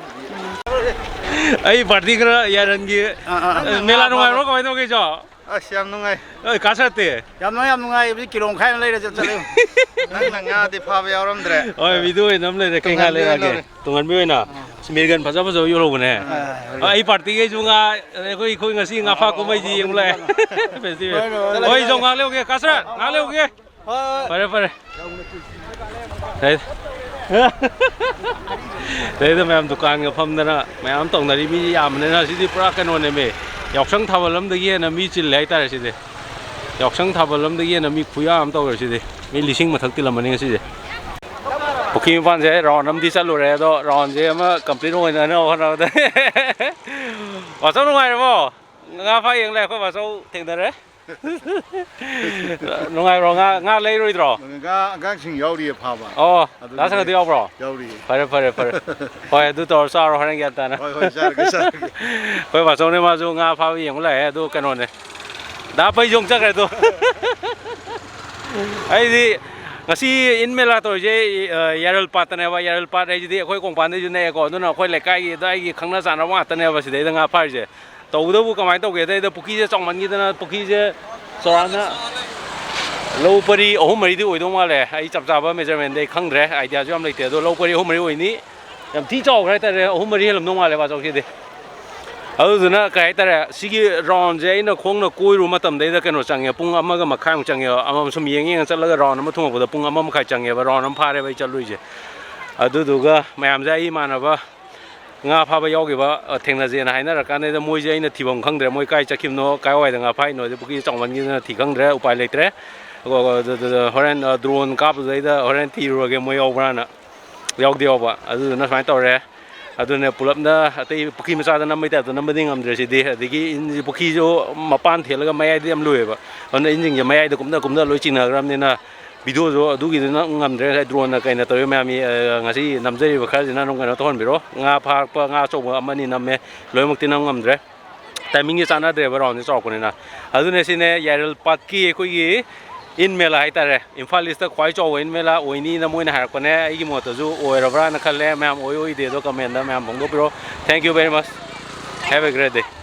ꯑꯩ ꯄꯥꯔꯇꯤ ꯈꯔ ꯌꯥꯔꯟꯒꯤ꯫ ꯑꯥ, ꯑꯥ, ꯑꯥ꯫ ꯃꯦꯂꯥ ꯅꯨꯡꯉꯥꯏꯕ꯭ꯔꯣ? ꯀꯃꯥꯏꯅ ꯇꯧꯒꯦ, ꯏꯆꯥ? ꯑꯁ, ꯌꯥꯝ ꯅꯨꯡꯉꯥꯏ꯫ ꯑꯦ, ꯀꯥ ꯁꯔꯠꯇꯤ? ꯌꯥꯝ ꯅꯨꯡꯉꯥꯏ, ꯌꯥꯝ ꯅꯨꯡꯉꯥꯏ꯫ ꯍꯧꯖꯤꯛ ꯀꯤꯂꯣ ꯃꯈꯥꯏ ꯑꯃ ꯂꯩꯔ ꯆꯠ-, ꯆꯠꯂꯦ꯫ ꯅꯪꯅ ꯉꯥꯗꯤ ꯐꯥꯕ ꯌꯥꯎꯔꯝꯗ꯭ꯔꯦ꯫ ꯍꯣꯏ, ꯚꯤꯗꯤꯑꯣ ꯑꯣꯏꯅ ꯑꯃ ꯂꯩꯔꯦ꯫ ꯀꯩ ꯉꯥ ꯇꯨꯡꯍꯟꯕꯤ ꯑꯣꯏꯅ ꯂꯩꯔꯛꯑꯒꯦ? ꯂꯧꯔꯦ꯫ ꯇꯨꯡꯍꯟꯕꯤ ꯑꯣꯏꯅ꯫ ꯑꯥ꯫ ꯃꯤꯔꯒꯟ ꯐꯖ ꯐꯖꯕ ꯌꯣꯜꯍꯧꯕꯅꯦ꯫ ꯑꯥ꯫ ꯑꯥ, ꯑꯩ ꯄꯥꯔꯇꯤꯒꯩꯁꯨ ꯉꯥ, ꯑꯩꯈꯣꯏ, ꯑꯩꯈꯣꯏ ꯉꯁꯤ ꯉꯥ ꯐꯥ ꯀꯨꯝꯍꯩꯁꯤ ꯌꯦꯡꯕ ꯂꯥꯛꯑꯦ꯫ ꯐꯦꯁꯇꯤꯚꯦꯜ꯫ ꯍꯣꯏ, ꯍꯣꯏ, ꯍꯣꯏ꯫ ꯍꯣꯏ, ꯏꯆꯧ ꯉꯥꯏꯍꯥꯛ ꯂꯩꯔꯨꯒꯦ꯫ ꯀꯥ ꯁꯔꯠ, ꯉꯥꯏꯍꯥꯛ ꯂꯩꯔꯨꯒꯦ꯫ ꯍꯣꯏ, ꯍꯣꯏ꯫ ꯐꯔꯦ, ꯐꯔꯦ꯫ ꯍꯦ꯫ ꯁꯤꯗꯩꯗ ꯃꯌꯥꯝ ꯗꯨꯀꯥꯟꯒ ꯐꯝꯗꯅ ꯃꯌꯥꯝ ꯇꯧꯅꯔꯤ꯫ ꯃꯤꯁꯦ ꯌꯥꯝꯕꯅꯤꯅ ꯁꯤꯗꯤ ꯄꯨꯔꯥ ꯀꯩꯅꯣꯅꯦꯃꯤ, ꯌꯥꯎꯁꯪ ꯊꯥꯕꯜ ꯑꯃꯗꯒꯤ ꯍꯦꯟꯅ ꯃꯤ ꯆꯤꯜꯂꯦ ꯍꯥꯏꯇꯥꯔꯦ꯫ ꯁꯤꯗꯤ ꯌꯥꯎꯁꯪ ꯊꯥꯕꯜ ꯑꯃꯗꯒꯤ ꯍꯦꯟꯅ ꯃꯤ ꯈꯨꯌꯥꯝ ꯑꯃ ꯇꯧꯔꯦ꯫ ꯁꯤꯗꯤ ꯃꯤ ꯂꯤꯁꯤꯡ ꯃꯊꯛ ꯇꯤꯜꯂꯝꯃꯅꯤ ꯉꯁꯤꯁꯦ꯫ ꯄꯨꯈ꯭ꯔꯤ ꯃꯄꯥꯟꯁꯦ ꯔꯥꯎꯟ ꯑꯃꯗꯤ ꯆꯠꯂꯨꯔꯦ, ꯑꯗꯣ ꯔꯥꯎꯟꯁꯦ ꯑꯃ ꯀꯝꯄ꯭ꯂꯤꯠ ꯑꯣꯏꯅꯅꯕ ꯍꯣꯠꯅꯕꯗ ꯋꯥꯆꯧ, ꯅꯨꯡꯉꯥꯏꯔꯤꯕꯣ? ꯉꯥ ꯐꯥ ꯌꯦꯡ ꯂꯥꯛꯑꯦ, ꯑꯩꯈꯣꯏ ꯕꯥꯆꯧ ꯊꯦꯡꯅꯔꯦ꯫ ꯅꯨꯡꯉꯥꯏꯕ꯭ꯔꯣ? ꯉꯥ, ꯉꯥ ꯂꯩꯔꯣꯏꯗ꯭ꯔꯣ? ꯉꯥ ꯑꯉꯥꯡꯁꯤꯡ ꯌꯥꯎꯔꯤꯌꯦ ꯐꯥꯕ꯫ ꯑꯣ, ꯑꯗꯨꯒꯤ ꯗꯥ ꯁꯪꯒꯠꯇꯤ ꯌꯥꯎꯕ꯭ꯔꯣ? ꯌꯥꯎꯔꯤꯌꯦ꯫ ꯐꯔꯦ, ꯐꯔꯦ, ꯐꯔꯦ꯫ ꯍꯣꯏ, ꯑꯗꯨ ꯇꯧꯔ ꯆꯥꯔꯣ ꯍꯣꯔꯦꯟ ꯒ꯭ꯌꯥꯟ ꯇꯥꯅ꯫ ꯍꯣꯏ, ꯍꯣꯏ, ꯆꯥꯔꯒꯦ, ꯆꯥꯔꯒꯦ꯫ ꯑꯩꯈꯣ ꯕꯥꯆꯧꯅꯦ, ꯃꯥꯁꯨ ꯉꯥ ꯐꯥꯕ ꯌꯦꯡꯕ ꯂꯥꯛꯑꯦ꯫ ꯑꯗꯨ ꯀꯩꯅꯣꯅꯦ, ꯗꯥ ꯄꯩꯖꯣꯡ ꯆꯠꯈ꯭ꯔꯦ ꯑꯗꯨ꯫ ꯑꯩꯗꯤ ꯉꯁꯤ ꯏꯟ ꯃꯦꯂꯥ ꯇꯧꯔꯤꯁꯦ, ꯑ, ꯌꯥꯏꯔꯜ ꯄꯥꯠꯇꯅꯦꯕ꯫ ꯌꯥꯏꯔꯜ ꯄꯥꯠ ꯍꯥꯏꯁꯤꯗꯤ ꯑꯩꯈꯣꯏ ꯀꯣꯡꯄꯥꯟꯗꯩꯁꯨ ꯅꯛꯑꯦꯀꯣ, ꯑꯗꯨꯅ ꯑꯩꯈꯣꯏ ꯂꯩꯀꯥꯏꯒꯤ ꯑꯗꯥꯏꯒꯤ ꯈꯪꯅ ꯆꯥꯟꯅꯕ ꯉꯥꯛꯇꯅꯦꯕ ꯁꯤꯗꯩꯗ ꯉꯥ ꯐꯥꯔꯤꯁꯦ꯫ ꯇꯧꯕꯇꯕꯨ ꯀꯃꯥꯏꯅ ꯇꯧꯒꯦꯗ, ꯑꯩꯗ ꯄꯨꯈ꯭ꯔꯤꯁꯦ ꯆꯥꯎꯃꯟꯈꯤꯗꯅ, ꯄꯨꯈ꯭ꯔꯤꯁꯦ ꯆꯥꯎꯔꯥꯛꯅ ꯂꯧ ꯄꯔꯤ ꯑꯍꯨꯝ ꯃꯔꯤꯗꯤ ꯑꯣꯏꯗꯧ ꯃꯥꯜꯂꯦ꯫ ꯑꯩ ꯆꯞ ꯆꯥꯕ ꯃꯦꯖꯔꯃꯦꯟꯗꯤ ꯑꯩ ꯈꯪꯗ꯭ꯔꯦ, ꯑꯥꯏꯗꯤꯌꯥꯁꯨ ꯌꯥꯝ ꯂꯩꯇꯦ꯫ ꯑꯗꯣ ꯂꯧ ꯄꯔꯤ ꯑꯍꯨꯝ ꯃꯔꯤ ꯑꯣꯏꯅꯤ꯫ ꯌꯥꯝ ꯊꯤ ꯆꯥꯎꯈ꯭ꯔꯦ ꯍꯥꯏꯇꯥꯔꯦ, ꯑꯍꯨꯝ ꯃꯔꯤ ꯍꯦꯜꯂꯝꯗꯧ ꯃꯥꯜꯂꯦ ꯕꯥꯆꯧꯁꯤꯗꯤ꯫ ꯑꯗꯨꯗꯨꯅ ꯀꯩ ꯍꯥꯏꯇꯥꯔꯦ, ꯁꯤꯒꯤ ꯔꯥꯎꯟꯁꯦ ꯑꯩꯅ ꯈꯣꯡꯅ ꯀꯣꯏꯔꯨꯕ ꯃꯇꯝꯗꯩꯗ ꯀꯩꯅꯣ ꯆꯪꯉꯦ, ꯄꯨꯡ ꯑꯃꯒ ꯃꯈꯥꯏꯃꯨꯛ ꯆꯪꯉꯦꯕ꯫ ꯑꯃꯃꯝ ꯁꯨꯝ ꯌꯦꯡ ꯌꯦꯡꯉ ꯆꯠꯂꯒ ꯔꯥꯎꯟ ꯑꯃ ꯊꯨꯡꯉꯛꯄꯗ ꯄꯨꯡ ꯑꯃ ꯃꯈꯥꯏ ꯆꯪꯉꯦꯕ, ꯔꯥꯎꯟ ꯑꯃ ꯐꯥꯔꯦꯕ ꯑꯩ ꯆꯠꯂꯨꯏꯁꯦ꯫ ꯑꯗꯨꯗꯨꯒ ꯃꯌꯥꯝꯁꯦ ꯑꯩ ꯏꯃꯥꯟꯅꯕ ꯉꯥ ꯐꯥꯕ ꯌꯥꯎꯈꯤꯕ, ꯑ, ꯊꯦꯡꯅꯁꯦꯅ ꯍꯥꯏꯅꯔꯀꯥꯟꯗꯩꯗ ꯃꯣꯏꯁꯦ ꯑꯩꯅ ꯊꯤꯐꯝ ꯈꯪꯗ꯭ꯔꯦ, ꯃꯣꯏ ꯀꯥꯏ ꯆꯠꯈꯤꯕꯅꯣ, ꯀꯥꯏꯋꯥꯏꯗ ꯉꯥ ꯐꯥꯏꯅꯣ, ꯑꯗꯩ ꯄꯨꯈ꯭ꯔꯤꯁꯦ ꯆꯥꯎꯃꯟꯈꯤꯗꯅ ꯊꯤ ꯈꯪꯗ꯭ꯔꯦ, ꯎꯄꯥꯏ ꯂꯩꯇ꯭ꯔꯦ꯫ ꯑꯗꯨꯒ, ꯑꯗꯨ, ꯑꯗꯨ, ꯍꯣꯔꯦꯟ, ꯑ, ꯗ꯭ꯔꯣꯟ ꯀꯥꯞꯄꯗꯩꯗ ꯍꯣꯔꯦꯟ ꯊꯤꯔꯨꯔꯒꯦ ꯃꯣꯏ ꯌꯥꯎꯕ꯭ꯔꯥꯅ꯫ ꯌꯥꯎꯗꯤ ꯌꯥꯎꯕ꯫ ꯑꯗꯨꯗꯨꯅ ꯁꯨꯃꯥꯏꯅ ꯇꯧꯔꯦ꯫ ꯑꯗꯨꯅ ꯄꯨꯂꯞꯅ ꯑꯇꯩ ꯄꯨꯈ꯭ꯔꯤ ꯃꯆꯥꯗ ꯅꯝꯕꯩ ꯇꯥꯏꯞꯇ ꯅꯝꯕꯗꯤ ꯉꯝꯗ꯭ꯔꯦ ꯁꯤꯗꯤ꯫ ꯑꯗꯒꯤ ꯏꯟ-, ꯄꯨꯈ꯭ꯔꯤꯁꯨ ꯃꯄꯥꯟ ꯊꯦꯠꯂꯒ ꯃꯌꯥꯏꯗ ꯌꯥꯝ ꯂꯨꯏꯌꯦꯕ꯫ ꯑꯗꯨꯅ ꯏꯟꯁꯤꯡꯁꯦ ꯃꯌꯥꯏꯗ ꯀꯨꯝꯊ ꯀꯨꯝꯊ ꯂꯣꯏ ꯆꯤꯡꯅꯈ꯭ꯔꯕꯅꯤꯅ ꯚꯤꯗꯤꯑꯣꯁꯨ ꯑꯗꯨꯒꯤꯗꯨꯅ ꯉꯝꯗ꯭ꯔꯦ꯫ ꯉꯁꯥꯏ ꯗ꯭ꯔꯣꯟꯅ ꯀꯩꯅ ꯇꯧꯔꯤ ꯃꯌꯥꯝ, ꯑ, ꯉꯁꯤ ꯅꯝꯖꯔꯤꯕ ꯈꯔꯁꯤꯅ ꯑꯗꯨꯝ ꯀꯩꯅꯣ ꯇꯧꯍꯟꯕꯤꯔꯣ꯫ ꯉꯥ ꯐꯥꯔꯛꯄ ꯉꯥ ꯑꯆꯧꯕ ꯑꯃꯅꯤ ꯅꯝꯃꯦ, ꯂꯣꯏꯅꯃꯛꯇꯤ ꯅꯝ ꯉꯝꯗ꯭ꯔꯦ꯫ ꯇꯥꯏꯃꯤꯡꯁꯦ ꯆꯥꯟꯅꯗ꯭ꯔꯦꯕ ꯔꯥꯎꯟꯁꯦ ꯆꯥꯎꯔꯛꯄꯅꯤꯅ꯫ ꯑꯗꯨꯅ ꯁꯤꯅꯦ ꯌꯥꯏꯔꯜ ꯄꯥꯠꯀꯤ ꯑꯩꯈꯣꯏꯒꯤ ꯏꯟ ꯃꯦꯂꯥ ꯍꯥꯏꯇꯥꯔꯦ, ꯏꯝꯐꯥꯜ ꯏꯁꯇ ꯈ꯭ꯋꯥꯏ ꯆꯥꯎꯕ ꯏꯟ ꯃꯦꯂꯥ ꯑꯣꯏꯅꯤꯅ ꯃꯣꯏꯅ ꯍꯥꯏꯔꯛꯄꯅꯦ꯫ ꯑꯩꯒꯤ ꯃꯣꯠꯇꯁꯨ ꯑꯣꯏꯔꯕ꯭ꯔꯥꯅ ꯈꯜꯂꯦ꯫ ꯃꯌꯥꯝ ꯑꯣꯏ ꯑꯣꯏꯗꯦ ꯑꯗꯣ ꯀꯃꯦꯟꯗ ꯃꯌꯥꯝ ꯐꯣꯡꯗꯣꯛꯄꯤꯔꯣ꯫ Thank you very much, have a great day꯫